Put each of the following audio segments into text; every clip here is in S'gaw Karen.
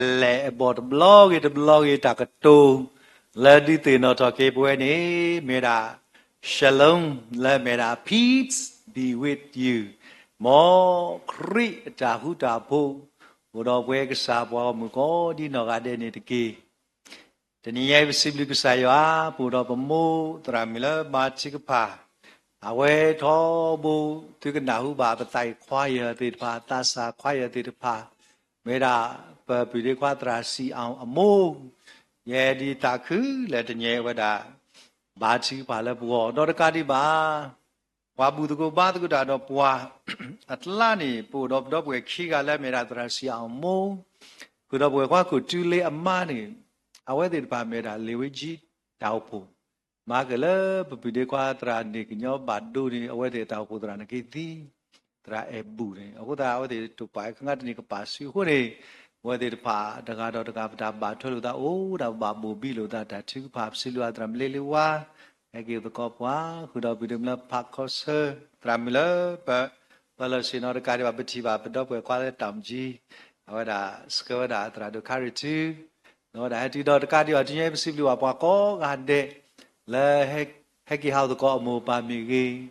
လဲၤအဘီၣ်တဘျီဂ့ၤတဘျီဂ့ၤ တၢ်ကတိၤလၢဒုးသ့ၣ်နီၣ်ထီၣ်က့ၤပဝဲန့ၣ် မ့ၢ်ဝဲဒၣ် Shalom လၢမ့ၢ်ဝဲဒၣ် Peace be with you, မ်ခရံာ်အတၢ်ဃူတၢ်ဖိး အိၣ်ဒီးပဝဲကစၢ်ပှၤဂီၢ်မုၢ်ကိးဒ်နီၢ်ဂၤဒဲးန့ၣ်တက့ၢ်. တနံၤညါအံၤ ပစံးဘျုးကစၢ်ယွၤ, ပအိၣ်ဒီးပမိၢ်သရၣ်မုၣ်လၢဘါထုကဖၣ်, အဝဲထီဘိသုကနၢ်ဟူဘၣ် ပသးအံၤchoirသ့ၣ်တဖၣ်, သးစၢ်choirသ့ၣ်တဖၣ်, မ့ၢ်ဝဲဒၣ်ပပုၢ်ဒ့ခွါသရၣ်စံၣ်အီၣ်အမိၢ်, ယဲဒုးသးခုလၢတနံၤညါအံၤ အဝဲဒၣ်ဘါထုကဖၣ်လၢပဂီၢ်, ဒီးတကးဒံးဘၣ် ပှၤဘူၣ်သကိးဘါသကိးတၢ်ဒီးပှၤအကျါန့ၣ် ပအိၣ်ဒီးပဒီပုၢ်ဝဲၢ်ခံဂၤလၢအမ့ၢ်ဝဲဒၣ်သရၣ်စံၣ်အီၣ်အမိၢ်, ဃုာ်ဒီးပဝဲၢ်ခွါခိၣ်တူလ့အမါန့ၣ်, အဝဲသ့ၣ်တဖၣ်မ့ၢ်ဝဲဒၣ်လံာ်ဝ့ကၠံတၢ်အိၣ်ဖှိၣ်, မၤက့ၤလၢပပုၢ်ဒ့ခွါသရၣ်န့ၣ်ကညီဘၣ်ဒိန့ၣ် အဝဲသ့ၣ်တၢ်အိၣ်ဖှိၣ်သရၣ်န့ၣ်က့ၤသံ သရၣ်အဲၣ်ဘူၣ်န့ၣ်, အဃိသတး အဝဲသ့ၣ်တိာ်ပာ်ခါငါတနံၤကပာ်စုအဃိန့ၣ်, အဝဲသ့ၣ်တဖၣ်တဂၤဒီးတဂၤ ပတၢ်ဘၣ်ထွဲလိာ်သးအိၣ်ဒၣ် ပဘၣ်ဘိၣ်ဘံလိာ်သးတၢ်ထုကဖၣ် ပစံးဘျုးအသရၣ်မုၣ်လ့လ့ဝါ, ဟဲက့ၤအိၣ်သကိးပှၤ, ဃုာ်ဒီးပပုၢ်ဒ့မုၣ်လၢဖးခီဆၢ, သရၣ်မုၣ်လၢ ပလီၢ်ဆ့ၣ်နီၤ တကးဒံးဘၣ် ပထံၣ်ဘၣ်ပဒီပုၢ်ဝဲၢ်ခွါလၢတၢ်မ့ၢ်ကၠံ, အဝဲဒၣ်ဆှၢဝဲဒၣ်သရၣ်ဒိၣ်ခါရံၣ်ထူ, ဒီးဝဲဒၣ်ဟဲတုၤဒီးတကးဒံးဘၣ် တနံၤညါအံၤ ပစံးဘျုးဘၣ်ပှၤကိးဂၤဒဲး လၢဟဲက့ၤဟးအိၣ်သကိးအမိၢ်အပၢ်မ့ၢ်ဂ့ၤ,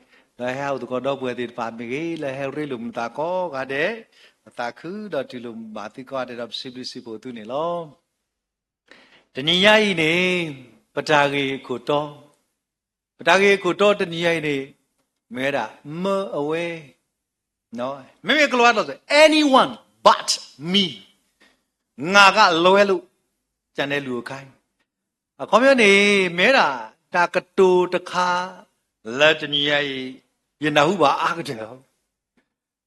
လၢဟဲဟးအိၣ်သကိးဒီပုၢ်ဝဲၢ်သ့ၣ်တဖၣ်မ့ၢ်ဂ့ၤ, လၢဟဲရ့လိာ်မုာ်သးကိးဂၤဒဲး, ပသးခုဒီးတူၢ်လိာ်မုာ်ဘၣ်သုကိးဂၤဒဲးဒီး ပစံးဘျုးစံးဖှိၣ်သုန့ၣ်လီၤ. တနံၤညါအံၤန့ၣ် ပတၢ်ဂ့ၢ်အခိၣ်တီ, ပတၢ်ဂ့ၢ်အခိၣ်တီတနံၤညါအံၤန့ၣ် မ့ၢ်ဝဲဒၣ် မၢအဝဲ, မ့မ့ၢ်ကလီၤဝါကျိာ်စ့ၢ် anyone but me, ငါကလွဲလို့ ကျန်တဲ့လူကိုခိုင်း, အခီပညီန့ၣ် မ့ၢ်ဝဲဒၣ်တၢ်ကတိၤတခါ လၢတနံၤညါအံၤ ယနၢ်ဟူဘၣ်အါကတၢၢ်လီၤ.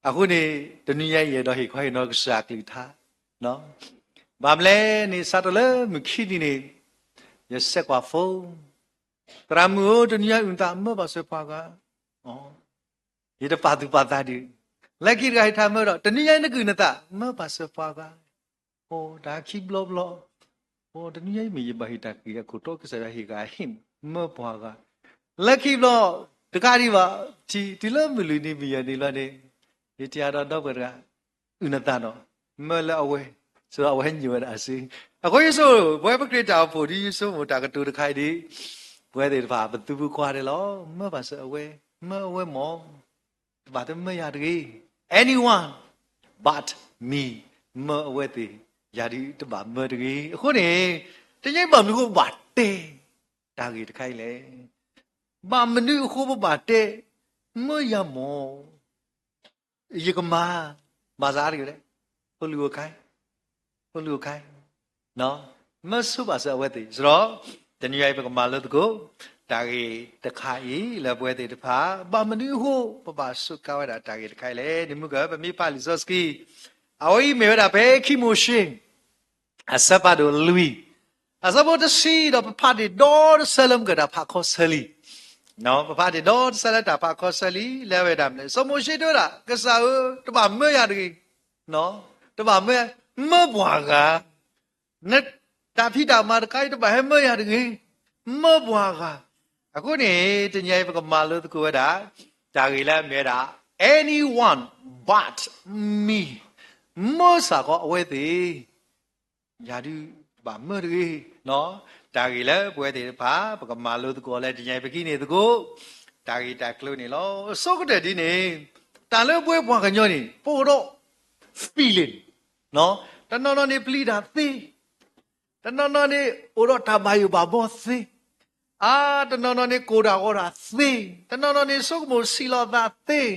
အဃိန့ၣ် တနံၤညါအံၤ ယအဲၣ်ဒိးဟ့ၣ်ခီဟ့ၣ်နီၤကစၢ်အကလုၢ်ကထါ, ဘၣ်မနုၤလဲၣ်န့ၣ် စးထီၣ်လၢမုၢ်ခံနံၤန့ၣ် ယစဲးကွၢ် phone, သရၣ်မုၣ်ဧၢ တနံၤညါအုၣ်နသး မၢပှၤစၢၤပှၤဂၤ, ယတပာ်သူၣ်ပာ်သးဒံး, လၢခံတဂၤဟ့ၣ်ထါမၢဒီး တနံၤညါအံၤနကအုၣ်နသး မၢပှၤစၢၤပှၤဂၤ, အိ တၢ်ခံဘျီဘျီ, အိ တနံၤညါအံၤမ့ၢ်ယဘၣ်ဟ့ၣ်တၢ်က့ၤအခိၣ်တီကစၢ်ယွၤဟ့ၣ်ဂၤဟ့ၣ် မၢပှၤဂၤ, လၢခံဘျီ, တကးဒံးဘၣ်, တုၤလၢမုၢ်လွံၢ်နံၤမုၢ်ယဲၢ်နံၤလီၤန့ၣ်, ယတဲအါဒီးဒီပုၢ်ဝဲၢ်တဂၤ, အုၣ်နသးနီၤ, မၢလၢအဝဲ, ဆိအဝဲညိၣ်ဝဲဒၣ်အစု, အဃိယဆိ, ပဝဲပခရံာ်တၢ်အိၣ်ဖှိၣ်ဒ်ယဆိကမိၣ်တၢ်ကတိၤတခါအံၤဒ်, ပဝဲသ့ၣ်တဖၣ်ပသူဖိခွါဒဲးလီၤ, မၢပှၤစၢၤအဝဲ, မၢအဝဲမၢ် တဘၣ်တမၢယၤတဂ့ၤ, anyone but me, မၢအဝဲသ့ၣ်, ယၤဒုးတဘၣ်မၢတဂ့ၤ. အဃိန့ၣ်, တနံၤညါအံၤဘၣ်မနုၤအဃိပဘၣ်တဲ တၢ်ဂ့ၢ်တခါအံၤလဲၣ်. ဘၣ်မနုၤအဃိပဘၣ်တဲ မၢယၤမၢ် ယကမၤ ဘၣ်ဆၣ်အါတက့ၢ်လဲၣ်, ဖိလူၤအိၣ်ခါ, ဖိလူၤအိၣ်ခါ, မၢဆိဘၣ်စၢၤအဝဲသ့ၣ်, စရီ, တနံၤညါအံၤပကမၤလိသကိး တၢ်ဂ့ၢ်တခါအံၤလၢပဝဲသ့ၣ်တဖၣ်, ဘၣ်မနုၤအဃိ ပဘၣ်စူးကါဝဲဒၣ်တၢ်ဂ့ၢ်တခါအံၤလဲၣ်. န့ၣ်မုၢ်က ပမ့ၢ်ဖးလံာ်စီဆှံ, အဝဲအံၤမ့ၢ်ဝဲဒၣ်ဖဲခံမိၤၡ့ အဆၢဖးဒိၣ်လွံၢ်, အဆၢဖိတဆံဒီး ပဖးတ့ၢ်ဒီတဆၢလၢမုၢ်ကတၢၢ်ဖးခီဆၢလံ, ပဖးတ့ၢ်ဒီတဆၢလၢတၢ်ဖးခီဆၢလံ, လၢအဝဲဒၣ်မနုၤလဲၣ်, စီၤမိၤၡ့တဲဝဲဒၣ် ကစၢ်ဧၢ, တဘၣ်မၢယၤတဂ့ၤ, တဘၣ်မၢ, မၢပှၤဂၤ, နတၢ်ဖံးတၢ်မၤတခါအံၤ တဘၣ်ဟဲမၢယၤတဂ့ၤ, မၢပှၤဂၤ. အဃိန့ၣ် တနံၤအံၤပကမၤလိသကိးဝဲဒၣ် တၢ်ဂ့ၢ်လၢအမ့ၢ်ဝဲဒၣ် anyone but me, မၢစ့ၢ်ကီးအဝဲသ့ၣ် ယၤဒုးတဘၣ်မၢတဂ့ၤ. တၢ်ဂ့ၢ်လၢပဝဲသ့ၣ်တဖၣ် ပကမၤလိသကိးလၢတနံၤအံၤ ပကဟံးန့ၢ်သကိး တၢ်ဂ့ၢ်တၢ်ကျိၤန့ၣ်လီၤ. အဆိကတၢၢ်ဒ်န့ၣ်, တၢ်လၢပဝဲပှၤကညီန့ၣ် ပအိၣ်ဒီး feeling, တနီၤနီၤန့ၣ်ပျံၤတၢ်သ့, တနီၤနီၤန့ၣ် အိၣ်ဒီးတၢ်ဘၣ်ယိၣ်ဘၣ်ဘီသ့, အါ တနီၤနီၤန့ၣ် ကိၢ်တၢ်ဂီၤတၢ်သ့, တနီၤနီၤန့ၣ် ဆိကမိၣ်ဆံးလီၤသးသ့,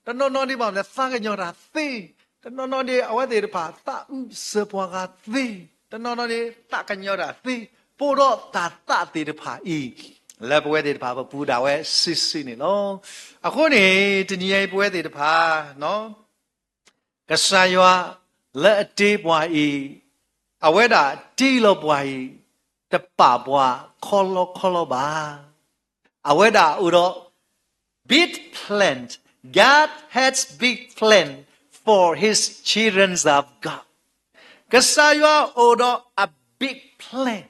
တနီၤနီၤန့ၣ် ဘၣ်မနုၤလဲၣ် သးကညီၤတၢ်သ့, တနီၤနီၤန့ၣ် အဝဲသ့ၣ်တဖၣ် သးအုးစၢၤပှၤဂၤသ့, တနီၤနီၤန့ၣ် သးကညီၤတၢ်သ့, ပအိၣ်ဒီးတၢ်သးသ့ၣ်တဖၣ်အံၤ လၢပဝဲသ့ၣ်တဖၣ် ပပူၤဒၣ်ဝဲစုာ်စုာ်န့ၣ်လီၤ. အဃိန့ၣ် တနံၤအံၤပဝဲသ့ၣ်တဖၣ် ကစၢ်ယွၤလၢအတ့ပှၤအံၤ, အဝဲဒၣ်တ့လီၤပှၤအံၤ, တပာ်ပှၤခီလီခီလီဘၣ်. အဝဲဒၣ်အိၣ်ဒီး big plan, God has big plan for his children of God. ကစၢ်ယွၤအိၣ်ဒီးအ big plan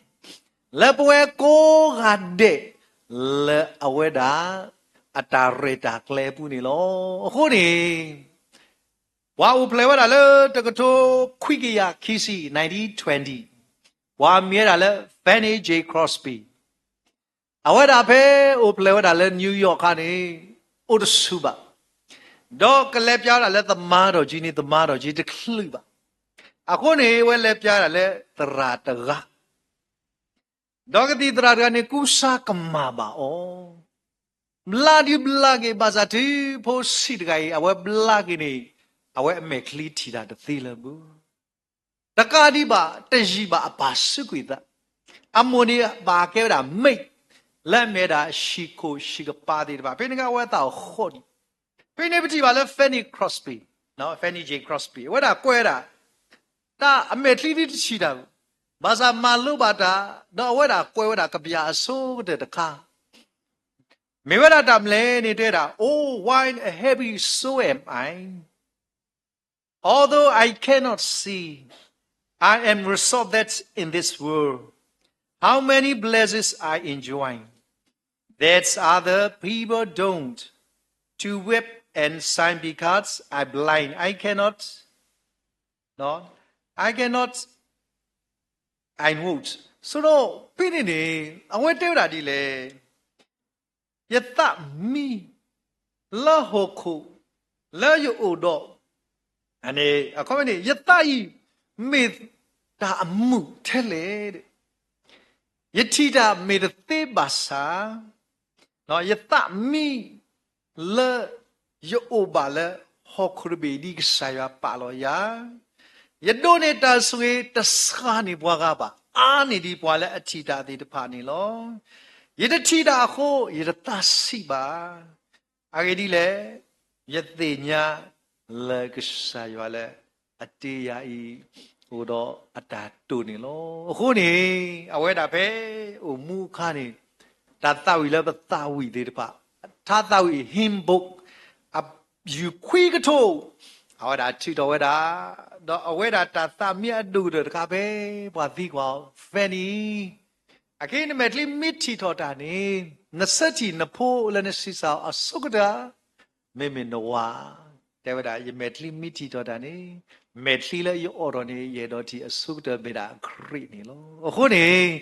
လၢပဝဲကိးဂၤဒဲး လၢအဝဲဒၣ် အတၢ်ရဲၣ်တၢ်ကျဲၤအပူၤန့ၣ်လီၤ. အဃိန့ၣ် ပှၤအိၣ်ဖျဲၣ်ဝဲဒၣ်လၢတကထိခွံကယၤခံဆံ nineteen twenty, ပှၤမံၤဝဲဒၣ်လၢ Fanny J Crosby, အဝဲဒၣ်ဖဲအိၣ်ဖျဲၣ်ဝဲဒၣ်လၢ New York ခါန့ၣ် အိၣ်တဆူၣ်ဘၣ်, ဒီးကလဲၤပျါဝဲဒၣ်လၢသမါထီၣ်ကၠံန့ၣ် သမါထီၣ်ကၠံတချုးဘၣ်. အဃိန့ၣ် အဝဲလဲၤပျါဝဲဒၣ်လၢသရၣ်တဂၤ ဒီးကသံၣ်သရၣ်တဂၤန့ၣ် ကူစါကမၣ်ဘၣ်အီၤ, ဘျါဒုးဘျါက့ၤ ဘၣ်ဆၣ်ထံဖိဆံးတဂၤအံၤ အဝဲဘျါက့ၤန့ၣ် အဝဲအမဲာ်ချံထံၣ်တၢ်တသ့လၢၤဘၣ်. တကးဒံးဘၣ် တယံာ်ဘၣ်အပၢ်စူးကွံာ်သး, အမိၢ်န့ၣ်ဘၣ်ကဲဝဲဒၣ် maid လၢအမ့ၢ်ဝဲဒၣ်ဟံၣ်ခိၣ်ဟံၣ်ကပၤသ့ၣ်တဖၣ်, ဖဲန့ၣ်ကဲအဝဲသးအိၣ်ဃီဒံး. ဖဲန့ၣ်ပထံၣ်ဘၣ်လၢ Fanny Crosby, Fanny J Crosby အဝဲဒၣ်ကွဲးဝဲဒၣ် တၢ်အမဲာ်ချံဒုးတထံၣ်တၢ်ဘၣ်, ဘၣ်ဆၣ်မၤလိဘၣ်တၢ်, ဒီးအဝဲဒၣ်ကွဲးဝဲဒၣ်ကပျၢ်အဆိကတၢၢ်တခါ, မ့ၢ်ဝဲဒၣ်တၢ်မနုၤလဲၣ်န့ၣ် တဲဝဲဒၣ်, Oh, what a happy soul am I, although I cannot see, I am resolved that in this world, how many blessings I enjoy, that other people don't, to weep and sigh because I blind, I cannot, no, I cannot, I won't. ဆိုတော့ ဖဲန့ၣ်န့ၣ် အဝဲတဲဝဲဒၣ်ဒ်လဲၣ်, ယသးမံ လၢဟီၣ်ခိၣ် လၢယအိၣ်ဒီး အခီပညီန့ၣ် ယသးအံၤ မ့ၢ်တၢ်အမုာ်ထဲလဲၣ်, ယထံၣ်တၢ်မ့ၢ်တသ့ဘၣ်ဆၣ်, ယသးမံ လၢယအိၣ်ဘၣ်လၢဟီၣ်ခိၣ်တဘ့ၣ်ဒ်ကစၢ်ယွၤပာ်လီၤယၤ, ယဒိးန့ၢ်တၢ်ဆိၣ်ဂ့ၤတဆှးန့ၢ်ပှၤဂၤဘၣ်, အါန့ၢ်ဒံးပှၤလၢအထံၣ်တၢ်သ့ၣ်တဖၣ်န့ၣ်လီၤ. ယတထံၣ်တၢ်အဃိ ယတသးဆံးဘၣ်. အဂ့ၢ်ဒ်လဲၣ်, ယသ့ၣ်ညါလၢကစၢ်ယွၤလၢအတ့ယၤအံၤ အိၣ်ဒီးအတၢ်တိာ်န့ၣ်လီၤ. အဃိန့ၣ် အဝဲဒၣ်ဖဲအိၣ်မူအခါန့ၣ် တၢ်သးဝံၣ်လၢပသးဝံၣ်သ့ၣ်တဖၣ်, တၢ်သးဝံၣ် hymn book အယူၢ်ခွံကထိ အဝဲဒၣ်ထုးထီၣ်ဝဲဒၣ်, ဒီးအဝဲဒၣ်တၢ်သးမံအဒိၣ်ကတၢၢ်တခါဖဲ ပှၤသံကွၢ်အီၤ Fanny, အခဲအံၤနမဲာ်ချံမ့ၢ်ထံၣ်ထီၣ်တၢ်န့ၣ် နဆၢထံၣ်နဖိလၢနဆံးစၢ်အီၤအဆိကတၢၢ်ဧါ, မ့မ့ၢ်နဝၤ, တဲဝဲဒၣ် ယမဲာ်ချံမ့ၢ်ထံၣ်ထီၣ်တၢ်န့ၣ်, မဲာ်ချံလၢယအိးထီၣ်န့ၣ် ယအဲၣ်ဒိးထံၣ်အဆိကတၢၢ်မ့ၢ်ဒၣ်ခရံာ်န့ၣ်လီၤ. အဃိန့ၣ်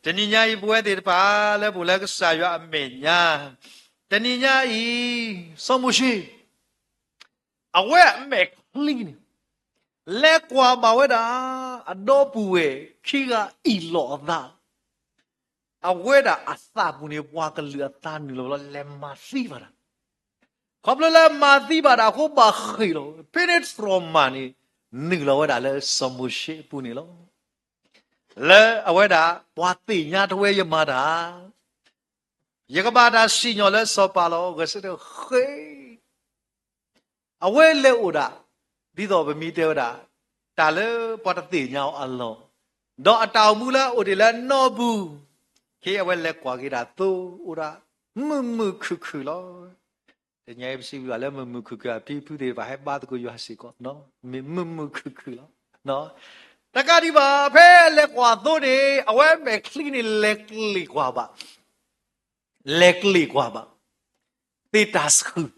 တနံၤညါအံၤပဝဲသ့ၣ်တဖၣ်လၢပအိၣ်လၢကစၢ်ယွၤအမဲာ်ညါ, တနံၤညါအံၤ စီၤမိၤၡ့ အဝဲအမဲာ်ချံန့ၣ် လဲၤကွၢ်ဘၣ်ဝဲဒၣ် အဒီပုၢ်ဝဲၢ်ခံဂၤအ့ၣ်လိာ်အသး, အဝဲဒၣ်အသးပူၤန့ၣ် ပှၤကလုာ်အသးနုာ်လီၤ လဲၤမၤသံဘၣ်တၢ်, ခီဖျိလၢမၤသံဘၣ်တၢ်အဃိဘၣ်ဃ့ၢ်လီၤ. ဖဲန့ၣ် trauma န့ၣ် နုာ်လီၤဝဲဒၣ်လၢစီၤမိၤၡ့အပူၤန့ၣ်လီၤ. လၢအဝဲဒၣ် ပှၤသ့ၣ်ညါတဝဲယမၤတၢ် ယကဘၣ်တၢ်စံၣ်ညီၣ်လၢစီၤပၤလီၤ ဂဲၤဆၢထၢၣ်ဃ့ၢ်, အဝဲလဲၤအိၣ်ဒၣ် ဒ်သိးပမ့ၢ်တဲဝဲဒၣ် တၢ်လၢပှၤတသ့ၣ်ညါအီၤအလီၢ်, ဒီးအတၢ်အိၣ်မူလၢအအိၣ်ဒံးလၢနီၢ်ပူၤ, ခဲအဝဲလဲၤကွၢ်က့ၤတၢ်သိအိၣ်ဒၣ် မုာ်မုာ်ခုၣ်ခုၣ်လီၤ. တနံၤအံၤပစံးဘျုးဘၣ်လၢမုာ်မုာ်ခုၣ်ခုၣ် အဖံဖုသ့ၣ်တဖၣ်ဟဲဘါသကိးယွၤစ့ၢ်ကီး, မုာ်မုာ်ခုၣ်ခုၣ်လီၤ. တကးဒံးဘၣ် ဖဲလဲၤကွၢ်သိန့ၣ် အဝဲမဲာ်ချံန့ၣ် လဲၤကျ့ၤကွၢ်ဘၣ် လဲၤကျ့ၤကွၢ်ဘၣ် သ့ၣ်တၢ်ဆှုၣ်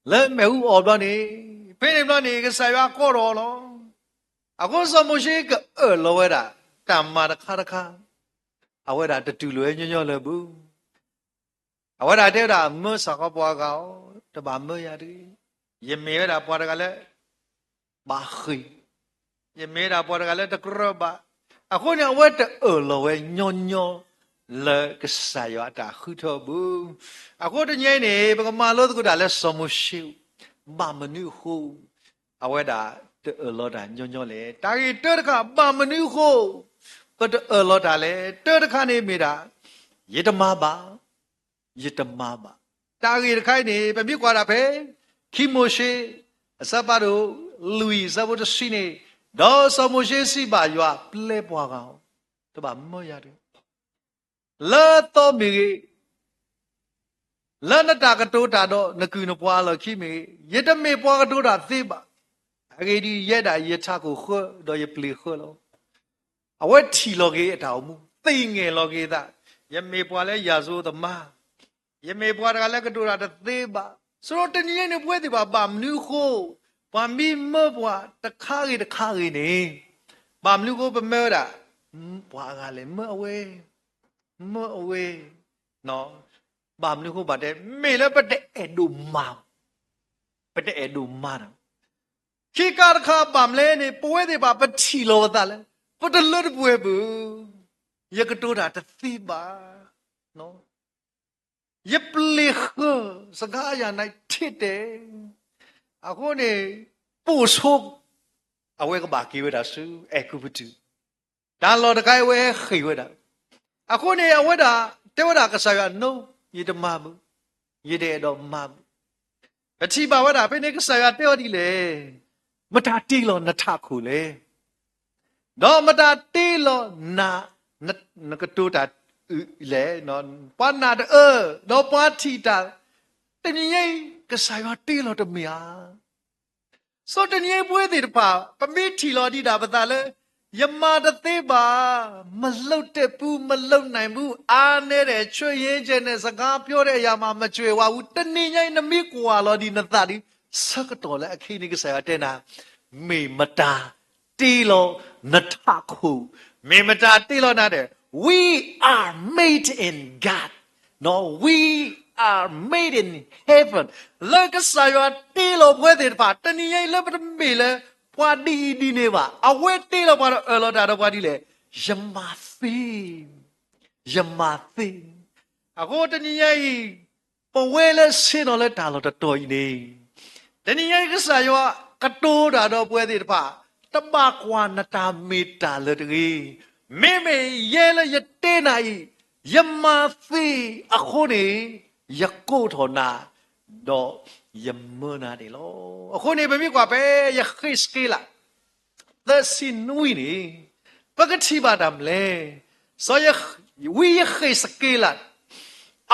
လၢမ့ၣ်အူအီၣ်ဘျီန့ၣ်, ဖဲန့ၣ်ဘျီန့ၣ် ကစၢ်ယွၤကိးထီၣ်အီၤလီၤ. အဃိစီၤမိၤၡ့ကအၢၣ်လီၤဝဲဒၣ် တၢ်မၤတခါတခါ, အဝဲဒၣ်တတူၢ်လိာ်ဝဲညီညီလၢၤဘၣ်. အဝဲဒၣ်တဲဝဲဒၣ် မၢစၢ်ဃီပှၤဂၤဧၢ, တဘၣ်မၢယၤတဂ့ၤ. ယမ့ၢ်ဝဲဒၣ်ပှၤတဂၤလၢ ဘၣ်ဃ့ၢ်, ယမ့ၢ်ဝဲဒၣ်ပှၤတဂၤလၢတကြၢးဘၣ်. အဃိန့ၣ် အဝဲတအၢၣ်လီၤဝဲညီညီ လၢကစၢ်ယွၤအတၢ်ဃုထၢအပူၤ. အဃိတနံၤအံၤန့ၣ် ပကမၤလိသကိးတၢ်လၢစီၤမိၤၡ့, ဘၣ်မနုၤအဃိ အဝဲဒၣ်တအၢၣ်လီၤတၢ်ညီညီလဲၣ်. တၢ်ဂ့ၢ်တၢတခါ ဘၣ်မနုၤအဃိ ပတအၢၣ်လီၤတၢ်လဲၣ်. တၢတခါန့ၣ်မ့ၢ်ဒၣ် ယတမၤဘၣ်, ယတမၤဘၣ်. တၢ်ဂ့ၢ်တခါအံၤန့ၣ် ပမ့ၢ်ကွၢ်ဒၣ်ဖဲ ခံမိၤၡ့ အဆၢဖးဒိၣ်လွံၢ် အဆၢဖိတဆံန့ၣ်, ဒီးစီၤမိၤၡ့စံးဘၣ်ယွၤ, ပျဲပှၤဂၤဧၢ, တဘၣ်မၢယၤတဂ့ၤ. လၢသီမ့ၢ်ဂ့ၤ, လၢနတၢ်ကတိၤတၢ်ဒီးနကုၢ်နပှၤအလီၢ်ခံမ့ၢ်ဂ့ၤ, ယတမ့ၢ်ပှၤကတိၤတၢ်သ့ဘၣ်. အဂ့ၢ်ဒ်အံၤ, ယဲဒၣ်ယထးခိၣ်ဃၢဒီးယပျ့ၤဃၢလီၤ. အဝဲထံၣ်လီၤက့ၤအတၢ်အိၣ်မူ, သ့ၣ်ညါလီၤက့ၤအသး, ယမ့ၢ်ပှၤလၢယၤစိၤသမါ, ယမ့ၢ်ပှၤတဂၤလၢကတိၤတၢ်တသ့ဘၣ်. ဆိုတော့ တနံၤအံၤန့ၣ် ပဝဲသ့ၣ်တဖၣ် ဘၣ်မနုၤအဃိ ပှၤမ့ၢ်မၢပှၤတခါဂ့ၤတခါဂ့ၤန့ၣ်, ဘၣ်မနုၤအဃိပမၢဝဲဒၣ်, ပှၤအဂၤလဲၣ် မၢအဝဲ, မၢအဝဲ, ဘၣ်မနုၤအဃိဘၣ်တဲ မ့ၢ်လၢပတအဲၣ်ဒိးမၤ, ပတအဲၣ်ဒိးမၤတၢ် ခံခါတခါဘၣ်မနုၤလဲၣ်န့ၣ် ပဝဲသ့ၣ်တဖၣ်ပထံၣ်လီၤပသးလၢ ပတလၢတပှဲၤဘၣ်, ယကတိၤတၢ်တသ့ဘၣ်, ယပျ့ၤဃၢၤ စကားအရာ နထိတဲ, အဃိန့ၣ် ပိာ်ဆိ အဝဲကဘၣ်က့ၤဝဲဒၣ်ဆူအဲၤကူပတူး, တၢ်လီၢ်တခါအံၤအဝဲဟဲဃ့ၢ်ဝဲဒၣ်, အဃိန့ၣ် အဝဲဒၣ်တဲဝဲဒၣ်ကစၢ်ယွၤ no, ယတမၤဘၣ်, ယတအဲၣ်ဒိးမၤဘၣ်. ပထံၣ်ဘၣ်ဝဲဒၣ် ဖဲန့ၣ်ကစၢ်ယွၤတဲအီၤဒ်လဲၣ်, မတၤတ့လီၤနထးခိၣ်လဲၣ်, ဒီးမတၤတ့လီၤန, နကတိၤတၢ်လဲၣ်, ပှၤနာ်တအၢ, ဒီးပှၤထံၣ်တၢ်, တနံၤညါအံၤ ကစၢ်ယွၤတ့လီၤတမ့ၢ်ဧါ. ဆိတနံၤညါအံၤပဝဲသ့ၣ်တဖၣ် ပမ့ၢ်ထံၣ်လီၤဒံးဒၣ်ပသးလၢ ယမၤတသ့ဘၣ်, မလုပ်တတ်ဘူး, မလုပ်နိုင်ဘူး, အားနည်းတယ်, ချို့ယွင်းချက်နဲ့ စကားပြောတဲ့အရာမှာ မကြွယ်ဝဘူး, တနံၤညါအံၤ နမ့ၢ်ကွၢ်လီၤဒံးနသးဒီး ဆၢကတီၢ်လၢအခဲအံၤန့ၣ် ကစၢ်ယွၤတဲနၤ, မ့ၢ်မတၤတ့လီၤနထးခိၣ်, မ့ၢ်မတၤတ့လီၤနၤဒီး, we are made in God, နီၣ်, we are made in heaven, လၢကစၢ်ယွၤတ့လီၤပဝဲသ့ၣ်တဖၣ် တနံၤညါအံၤလၢပတမ့ၢ်လၢ ပှၤဒ်အံၤဒ်န့ၣ်ဘၣ်, အဝဲတ့လီၤပှၤဒီးအၢၣ်လီၤတၢ်ဒီးပှၤဒ်လဲၣ်, ယမၤသ့, ယမၤသ့. အဃိတနံၤညါအံၤ ပဝဲလၢဆ့ၣ်နီၤလၢတၢ်လီၢ်တတီၤအံၤန့ၣ်, တနံၤညါအံၤကစၢ်ယွၤကတိၤတၢ်ဒီးပဝဲသ့ၣ်တဖၣ်, တဘၣ်ကွၢ်နတၢ်မ့ၢ်တၢ်လၢတဂ့ၤ, မ့မ့ၢ်ယဲလၢယတဲနၤအံၤ, ယမၤသ့အဃိန့ၣ်, ယကိးထီၣ်နၤ, ဒီးယမၢနၤန့ၣ်လီၤ. အဃိန့ၣ် ပမ့ၢ်ကွၢ်ဖဲယဃ့းစက့လး သၢဆံနွံန့ၣ်, ပကထံၣ်ဘၣ်တၢ်မနုၤလဲၣ်, စီၤယ, ဝံယဃ့းစက့လး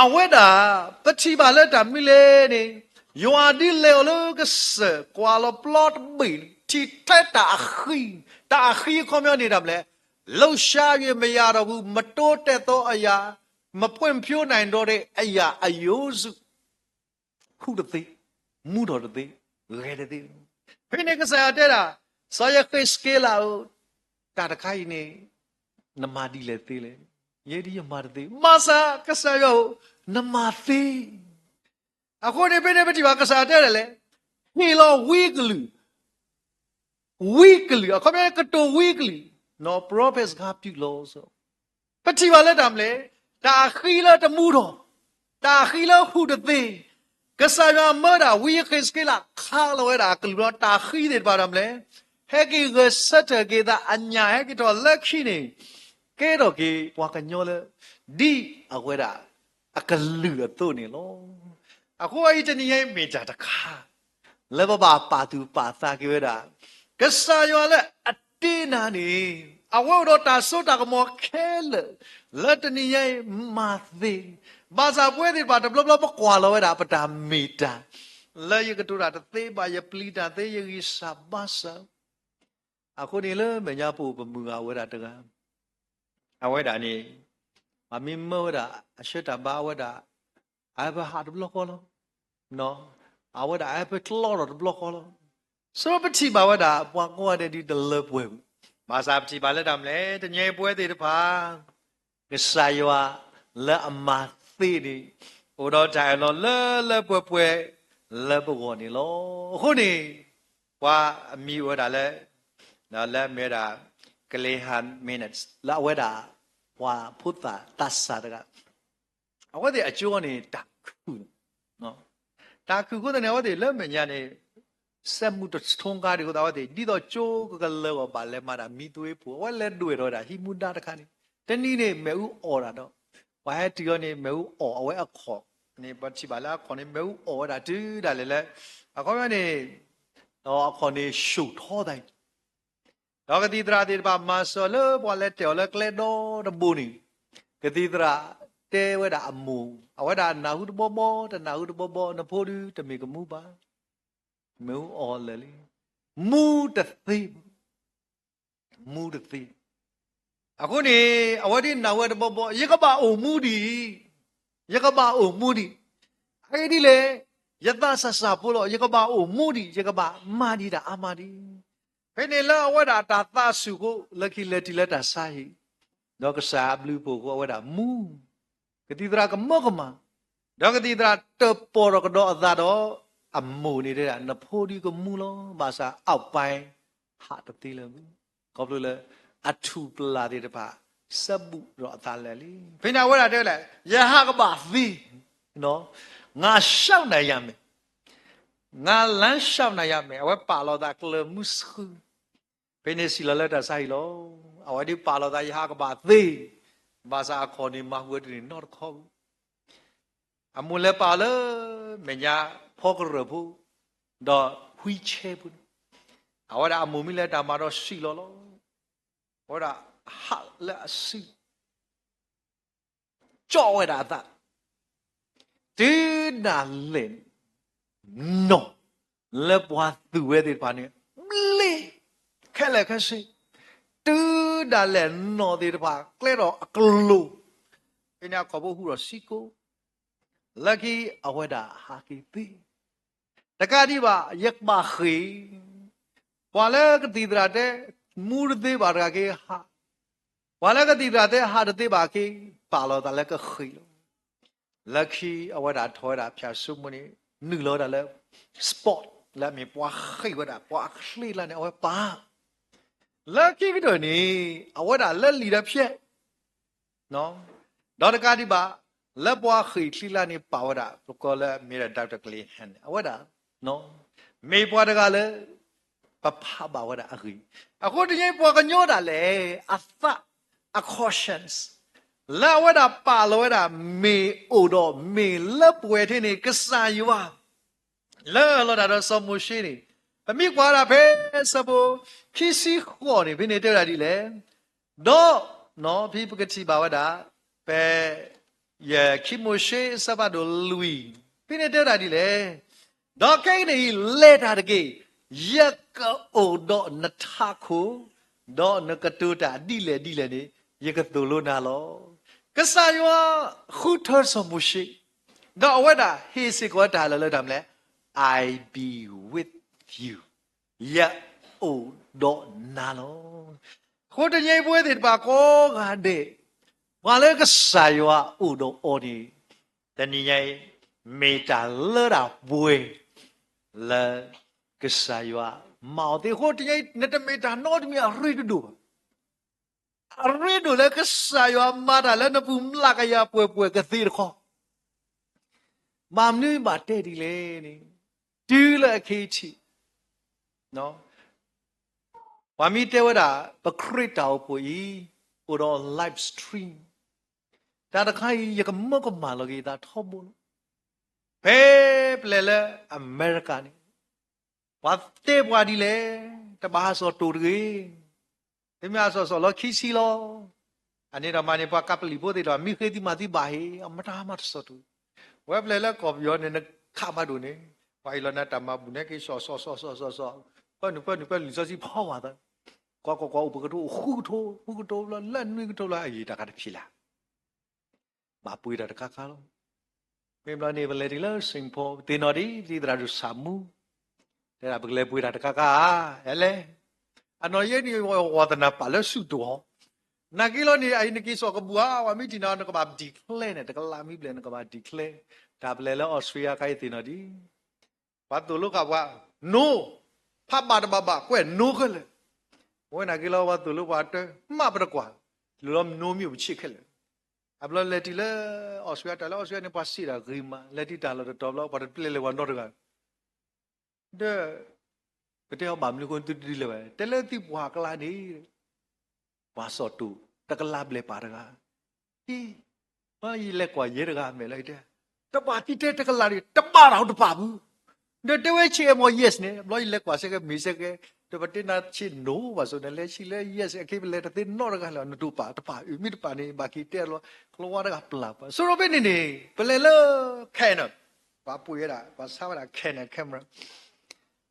အဝဲဒၣ် ပထံၣ်ဘၣ်လၢတၢ်မနုၤလဲၣ်န့ၣ်, ယွၤဒ်လဲၤအီၤလၢကစၢၢ် ကွၢ်လီၤပျီတဘ့ၣ်န့ၣ် ထံၣ်ထဲတၢ်အဃံ, တၢ်အဃံအခီပညီန့ၣ်တၢ်မနုၤလဲၣ်, လှုပ်ရှား၍ မရတော့ဘူး, မတိုးတက်သောအရာ, မဖွံ့ဖြိုးနိုင်တော့တဲ့အရာအရိုးစု ဟူးတသ့, မူထီၣ်တသ့, ဂဲၤတသ့. ဖဲန့ၣ်ကစၢ်ယွၤတဲဒၣ်, စီၤယဃ့းစက့လးဧၢ, တၢ်တခါအံၤန့ၣ် နမၤဒ်လဲၣ်သ့လဲၣ်. ယဲဒ်ယမၤတသ့, ဘၣ်ဆၣ်ကစၢ်ယွၤဧၢ, နမၤသ့. အဃိန့ၣ် ဖဲန့ၣ်ပထံၣ်ဘၣ်ကစၢ်ယွၤတဲဒ်လဲၣ်, ဟ့ၣ်လီၤဝံကလုာ် ဝံကလုာ်, အခီပညီကတိၤဝံကလုာ်, နီၣ်, prophet စခါပူၤလီၤ. ပထံၣ်ဘၣ်လၢတၢ်မနုၤလဲၣ်, တၢ်အဃံလၢတမူထီၣ်, တၢ်အဃံလၢဟူးတသ့, ကစၢ်ယွၤမၢဒၣ်ဝံယဃ့းစက့လး ခးလီၤဝဲဒၣ်အကလုၢ်ဒီးတၢ်ဃံသ့ၣ်တဖၣ်တၢ်မနုၤလဲၣ်, ဟဲက့ၤဂဲၤဆၢထၢၣ်က့ၤသး အညၣ်ဟဲက့ၤထီၣ်လၢခံန့ၣ်, ကဲထီၣ်က့ၤပှၤကညီလၢ ဒ်အဝဲဒၣ် အကလုၢ်အသိးန့ၣ်လီၤ. အဃိအံၤတနံၤညါအံၤမ့ၢ်တၢ်တခါ လၢပဘၣ်ပာ်သူၣ်ပာ်သးက့ၤဝဲဒၣ်, ကစၢ်ယွၤလၢအတ့နၤန့ၣ် အဝဲအိၣ်ဒီးတၢ်စိတၢ်ကမီၤခဲလၢာ် လၢတနံၤညါအံၤမၤသ့, ဘၣ်ဆၣ်ပဝဲသ့ၣ်တဖၣ်တဘျီဘျီပကွၢ်လီၤဝဲဒၣ်ပတၢ်မ့ၢ်တၢ်, လၢယကတိၤတၢ်တသ့ဘၣ်, ယပျံၤတၢ်သ့, ယဂံၢ်စၢ်ဘါစၢ် အဃိန့ၣ်လၢမဲာ်ညါပအိၣ်ပမုၢ်ဂၤဝဲဒၣ်တဂၤ, အဝဲဒၣ်န့ၣ် ပှၤမ့ၢ်မၢဝဲဒၣ်အဆၢတၢ်ဘါအဝဲဒၣ် အဟဲဖဲဟးတဘျီဃီလီၤ. အဝဲဒၣ်အဟဲဖဲကျီထီၣ်တဘျီဃီလီၤ. ဆိပထံၣ်ဘၣ်ဝဲဒၣ် ပှၤကိးဂၤဒဲးဒ်တလၢပှဲၤဘၣ်. ဘၣ်ဆၣ်ပထံၣ်ဘၣ်လၢတၢ်မနုၤလဲၣ်, တနံၤအံၤပဝဲသ့ၣ်တဖၣ် ကစၢ်ယွၤလၢအမၤသ့န့ၣ် အိၣ်ဒီးတၢ်အၢၣ်လီၤလၢလၢပှဲၤပှဲၤလၢပဂီၢ်န့ၣ်လီၤ. အဃိန့ၣ် ပှၤအမံၤအိၣ်ဝဲဒၣ်လၢ လၢအမ့ၢ်ဝဲဒၣ် Graham Metz လၢအဝဲဒၣ် ပှၤဖိသၣ်သးစၢ်တဂၤ အဝဲသ့ၣ်အကၠိန့ၣ် တၢ်ခုၣ်, တၢ်ခုၣ်အဃိသတးန့ၣ် အဝဲသ့ၣ်လၢမဲာ်ညါန့ၣ် စက်မှုထွန်းကား ဒ်အဃိသတး အဝဲသ့ၣ် ဒ်သိးကၠိကကလၢၤအဂီၢ် ဘၣ်လဲၤမၤတၢ်မံသွေးဖှိၣ်, အဝဲလဲၤဒွဲၣ်ထီၣ်ဝဲဒၣ် ဟံးမူဒါတခါန့ၣ်, တနံၤန့ၣ် မ့ၣ်အူအီၣ်တၢ်ဒီး ပှၤဟဲတုၤအီၤန့ၣ် မ့ၣ်အူအီၣ်အဝဲအခီၣ်န့ၣ်, ပထံၣ်ဘၣ်လၢအခီၣ်န့ၣ် မ့ၣ်အူအီၣ်ဝဲဒၣ်တုၤဒၣ်လဲာ်လၢ အခီပညီန့ၣ် အခီၣ်န့ၣ် ဆူၣ်ထီသးအံၤ ဒီးကသံၣ်သရၣ်သ့ၣ်တဖၣ်မၤစၢၤလၢပှၤလဲၤတဲာ်အီၤလၢကျဲဒီတဘိန့ၣ်, ကသံၣ်သရၣ်တဲဝဲဒၣ်အမိၢ်, အဝဲဒၣ်နၢ်ဟူတဘီဘီ, တနၢ်ဟူတဘီဘီ, နဖိဒုတမ့ၢ်ကမူဘၣ်, မ့ၣ်အူအီၣ်လၢာ်လံ, မူတသ့ဘၣ်, မူတသ့. အဃိန့ၣ် အဝဲဒၣ်နၢ်ဟူတဘီဘီ, ယကဘၣ်အိၣ်မူဒ်အံၤ, ယကဘၣ်အိၣ်မူဒ်အံၤ, အဂ့ၢ်ဒ်လဲၣ် ယသးစၢ်စၢ်ဖိလီၤ. ယကဘၣ်အိၣ်မူဒံး, ယကဘၣ်မၤဒံးတၢ်အါမးဒံး. ဖဲန့ၣ်လၢအဝဲဒၣ်တၢ်သးဆူၣ်အဃိ လၢခံလဲၤတုၤလၢတၢ်ဆါဟံၣ်, ဒီးကစၢ်အဘျုးအဖှိၣ်အဃိ အဝဲဒၣ်မူ. ကသံၣ်သရၣ်ကမၢကမၣ်, ဒီးကသံၣ်သရၣ်တၢၣ်ပီၣ်ထီၣ်ကဒီးအသးဒီး အမိၢ်န့ၣ်တဲဒၣ် နဖိဒုကမူလီၤ, ဘၣ်ဆၣ် အပၢ် ဟးတသ့လၢၤဘၣ်. ခီဖျိလၢ အထူၣ်ပလၢ်သ့ၣ်တဖၣ် စဲဘူးဒီးအသးလၢာ်လံ. ဖဲန့ၣ်အဝဲဒၣ်တဲလဲၣ်, ယဟးကဘၣ်သ့, ငါ ရှောက်နိုင်ရမယ်, ငါ လမ်းလျှောက်နိုင်ရမယ်, အဝဲပာ်လီၤသးကျၢၤမုဆူ. ဖဲန့ၣ်စံၣ်လီၤလၢတၢ်ဆါဟံၣ်လီၤ. အဝဲဒၣ်ပာ်လီၤသး ယဟးကဘၣ်သ့, ဘၣ်ဆၣ်အခီၣ်န့ၣ် မၤဃုာ်တန့ၢ်နီတခီဘၣ်. အမိၢ်လဲၤပာ်လၢ မဲာ်ညါဖီကရၢၢ်ဖိ, ဒီး wheelchair ဖိန့ၣ်, အဝဲဒၣ်အမိၢ်မ့ၢ်လဲၤတၢ်မၤဒီးစံၣ်လီၤလီၤ. အဝဲဒၣ်ဟးလၢအစု ကၠီၣ်ဝဲဒၣ်အသး, တုၤဒၣ်လဲာ် နီၢ်လၢပှၤသူၣ်ဝဲသ့ၣ်တဖၣ်န့ၣ် ဘျ့ ခဲလၢာ်ခဲဆ့, တုၤဒၣ်လဲာ်နီၢ်သ့ၣ်တဖၣ် ကျဲထီၣ်အကလိၤ, ဖဲန့ၣ်အခီၣ်ဖိဟူးထီၣ်ဆံကိ, လၢခံအဝဲဒၣ်ဟးက့ၤသ့ တကးဒံးဘၣ် ယကဘၣ်ဃ့ၢ်, ပှၤလၢကသံၣ်သရၣ်တဲ မူတသ့ဘၣ်တဂၤက့ၤဟး, ပှၤလၢကသံၣ်သရၣ်တဲဟးတသ့ဘၣ်က့ၤ ပာ်လီၤသးလၢကဃ့ၢ်လီၤ. လၢခံအဝဲဒၣ်ထီၣ်ဝဲဒၣ် ဖၠၣ်စိမိၤန့ၣ် နုာ်လီၤဝဲဒၣ်လၢ sport လၢအမ့ၢ်ပှၤဃ့ၢ်ဝဲဒၣ် ပှၤအချ့ကျါန့ၣ် အဝဲပာ် လၢခံကတၢၢ်န့ၣ် အဝဲဒၣ်လၢလံာ်ဒီးဖျဲး ဒီးတကးဒံးဘၣ် လၢပှၤဃ့ၢ်ချ့ကျါန့ၣ် ပာ်ဝဲဒၣ် ပကိးလၢအမ့ၢ်ဒၣ် Doctor Glen Hansen န့ၣ် အဝဲဒၣ် မ့ၢ်ပှၤတဂၤလၢ ပဖးဘၣ်ဝဲဒၣ်အဂ့ၢ်, အဃိတနံၤအံၤ ပှၤကညီဒၣ်လဲာ် အသး အ conscience လၢအဝဲဒၣ်ပာ်လီၤဝဲဒၣ် မ့ၢ်အိၣ်ဒီးမ့ၢ်လၢပှဲၤထဲန့ၣ် ကစၢ်ယွၤ လၢအလီၤတၢ်ဒီးစီၤမိၤၡ့န့ၣ်, ပမ့ၢ်ကွၢ်ဝဲဒၣ်ဖဲဆၢဖိခံဆံဃိးန့ၣ် ဖဲန့ၣ်တဲဝဲဒၣ်ဒ်လဲၣ်, ဒီး ဖဲပကထံၣ်ဘၣ်ဝဲဒၣ် ဖဲ ယခံမိၤၡ့အဆၢဖးဒိၣ်လွံၢ်, ဖဲန့ၣ်တဲဝဲဒၣ်ဒ်လဲၣ်, ဒီးခဲကနံၣ်အံၤ လဲၤတၢ်တက့ၢ်, ယကအိၣ်ဒီးနထးခိၣ်, ဒီးနကတိၤတၢ်ဒ်လဲၣ်ဒ်လဲၣ်န့ၣ် ယကသိၣ်လိနၤလီၤ. ကစၢ်ယွၤဃုထၢစီၤမိၤၡ့, ဒီးအဝဲဒၣ်ဟ့ၣ်စ့ၢ်ကီးတၢ်လၢလၢတၢ်မနုၤလဲၣ်, I be with you, ယအိၣ်ဒီးနၤလီၤ. အဃိတနံၤအံၤပဝဲသ့ၣ်တဖၣ်ကိးဂၤဒဲး, ပှၤလၢကစၢ်ယွၤအိၣ်ဒီးအီၤန့ၣ်, တနံၤညါအံၤ မ့ၢ်တၢ်လၢတၢ်ပှဲၤ လၢကစၢ်ယွၤမၤအီၤသ့အဃိ တနံၤအံၤ နတမ့ၢ်တၢ်နီတမံၤအရ့တဒိၣ်ဘၣ်. အရ့ဒိၣ်လၢကစၢ်ယွၤမၤတၢ်လၢနပူၤမျးကယၤပှဲၤပှဲၤကသ့တခီ, ဘၣ်မနုၤဘၣ်တဲဒ်လဲၣ်န့ၣ်, တုၤလၢအခဲအံၤထံး ပှၤမ့ၢ်တဲဝဲဒၣ် ပခရံာ်တၢ်အိၣ်ဖှိၣ်အံၤ အိၣ်ဒီး live stream, တၢ်တခါအံၤ ယကမၢကမၣ်လီၤက့ၤယသးထီဘိလီၤ. ဖဲပလဲၤလၢအမဲရကၤန့ၣ် ပှၤတဲပှၤဒ်လဲၣ်, တဘၣ်ဟးစီၣ်တိၣ်တဂ့ၤ, သုမ့ၢ်ဟးစီၣ်စီၣ်လီၤခံဆံလီၤ. အန့ၣ်ဒီးမၤန့ၣ် ပှၤကပလံၣ်ဖိသ့ၣ်တဖၣ် မ့ၢ်ဃ့သုမၤသုဘၣ်ဟ့ၣ်, အမတၤမၤတစီၣ်တိၣ်. ဝဲပလဲၤလၢကီၢ်ပယီၤန့ၣ် နခးမၤဒိၣ်န့ၣ်, ပှၤအံၤလီၤနၤတၢ်မၤဘူၣ်န့ၣ်က့ၤ စီၣ်စီၣ်စီၣ်စီᣣ်စီᣣ်, ပၢနုာ်ပၢနုာ်ပၢနုာ်စီဆှံဖီဝါသး, ကွၢ်ကွၢ်ကွၢ် အိၣ်ပကထိအိၣ်ဃုကထိ, ဃုကထိလၢလၢနွံကထိလၢအဂ့ၤ တၢ်ကတဖျ့လၢ် ဘၣ်ပှ့ၤတၢ်တခါခါလီၤ. မ့ၢ်ဘျီန့ၣ် ပလဲၤတုၤလၢ Saint Paul သ့ၣ်နီၣ်ဒံး ပသံၣ်သရၣ်ဒိၣ်ဆၣ်မူ, တဲဒၣ်ပကလဲၤပှ့ၤတၢ်တခါခါဧါ, အဲလဲၣ်. အနီၢ်ယဲန့ၣ် ဝီသနာ်ပာ်လၢဆူၣ်တိၢ်အီၤ, နာ်က့လီၤန့ၣ် အအံၤနက့ၤစိာ်ကဘူၣ်ဧါ, ပှၤမ့ၢ်ထံၣ်နၤ နကဘၣ် declare န့ၣ်, တကလးမ့ၢ်ဘျဲၣ် နကဘၣ် declare. တၢ်ပလဲၤလၢ Australia ခါအံၤသ့ၣ်နီၣ်ဒံး ပှၤသိၣ်လိဃာ်ပှၤ, နိ, ဖးဘၣ်တဘၣ်ဘၣ် ကွဲးနိခဲလၢာ်. အဝဲနာ်က့လီၤ ပှၤသိၣ်လိပှၤတၢ် မးပတကွၢ်, လူၤလီၤနိမ့ၢ်အိၣ်ပဆ့ၣ်ခဲလၢာ်. အဘျီလဲၤတုၤလၢ Australia, တၢ်လၢ Australia န့ၣ် ပှၤစံးတၢ်ဂ့ၤမး, လဲၤတုၤတၢ်လီၢ်တတီၤဘျီ ပှၤတပျဲလဲၤပှၤနီတဂၤ ဒီး ပတဲအီၤဘၣ်မနုၤအဃိသုတဒုးလဲၤဘၣ်, တဲလၢသုပှၢ်ကျါန့ၣ် ပှၤစီၣ်တိၢ်တကလးဘျဲၣ်ပာ်တဂၤ, ဟံ, ယလဲၤကွၢ်ယဲတဂၤမဲာ်လၢတဲ, တဘၣ်သံတဲတကလးန့ၣ် တဘၣ်တၢ်တပာ်ပူၤ, ဒီးတဲဝဲဆ့ၣ်အဲၣ်မီၤ yes န့ၣ် ဘျီယလဲၤကွၢ်စ့ၢ်ကီးမ့ၢ်စ့ၢ်ကီး, ဒီးပတဲနၤဆ့ၣ် no ဘၣ်ဆိန့ၣ် လဲၤဆံးလၢ yes အခဲပလဲၤတသ့နီတဂၤလၢၤ နတိၢ်ပာ်တပာ်အုးမ့ၢ်တပာ်န့ၣ် ဘၣ်က့ၤတဲလီၤ ကျိဝါတဂၤပျၢ်ပှၤ ဆိရိဖဲန့ၣ်န့ၣ် ပလဲၤလၢ Canon, ပှၤပှ့ၤဝဲဒၣ် ပှၤဆါဝဲဒၣ် Canon camera,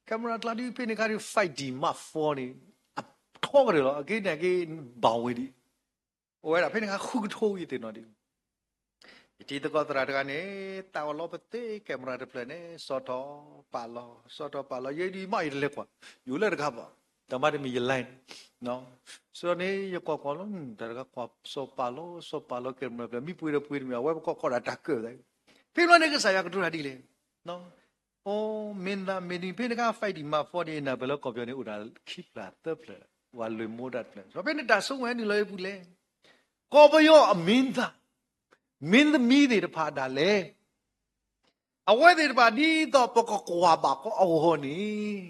camera ကျါဒ်ဖဲန့ၣ်ခါဒ် five D Mark four န့ၣ် အထီကတၢၢ်လီၤ အက့န့ၣ်အက့ ဘၣ်ဝဲဒံး အိၣ်ဝဲဒၣ်ဖဲန့ၣ်ခါဃုကထိယသ့ၣ်နီၣ်ဒံး, ယတံၤသကိးသရၣ်တဂၤန့ၣ် သးဝဲလီၤပသ့ camera တဖျၢၣ်န့ၣ် စီၤထီၣ်ပာ်လီၤ စီၤထီၣ်ပာ်လီၤ ယဲဒုးမ့ၢ်အံၤတလဲၤကွၢ် ယအိၣ်လၢတဂၤဘၣ် တၢ်မၤတမံၤယ line န့ၣ် ယကွၢ်ကွၢ်လီၤ တၢ်တဂၤကွၢ် စီၤပာ်လီၤ စီၤပာ်လီၤ camera တဖျၢၣ် မ့ၢ်ပှ့ၤဒီးပှ့ၤတမံၤ အဝဲပကီၢ်ခီၣ်ဒၣ်တၢ်ကၢၣ်သး ဖဲဘျီန့ၣ်ကစၢ်ယွၤကတိၤတၢ်ဒ်လဲၣ် မင်းသားမင်းသမီး ဖဲန့ၣ်အခါ fighting မၤဖီဒံးနၢ်ပၢၢ်လၢကီၢ်ပယီၤန့ၣ် အိၣ်ဒၣ်ခံဖျၢၣ်သၢဖျၢၣ် ပှၤလွံၢ်မိၢ်ဒၣ်တဖျၢၣ် ဖဲန့ၣ်တၢ်ဆိကမိၣ်နုာ်လီၤအပူၤလဲၣ် ကီၢ်ပယီၤအ မင်းသား မင်းသမီး သ့ၣ်တဖၣ်ဒၣ်လဲာ် အဝဲသ့ၣ်တဖၣ်ဒ်သိးပကကွၢ်ဘၣ်ကီးအဂီၢ်န့ၣ်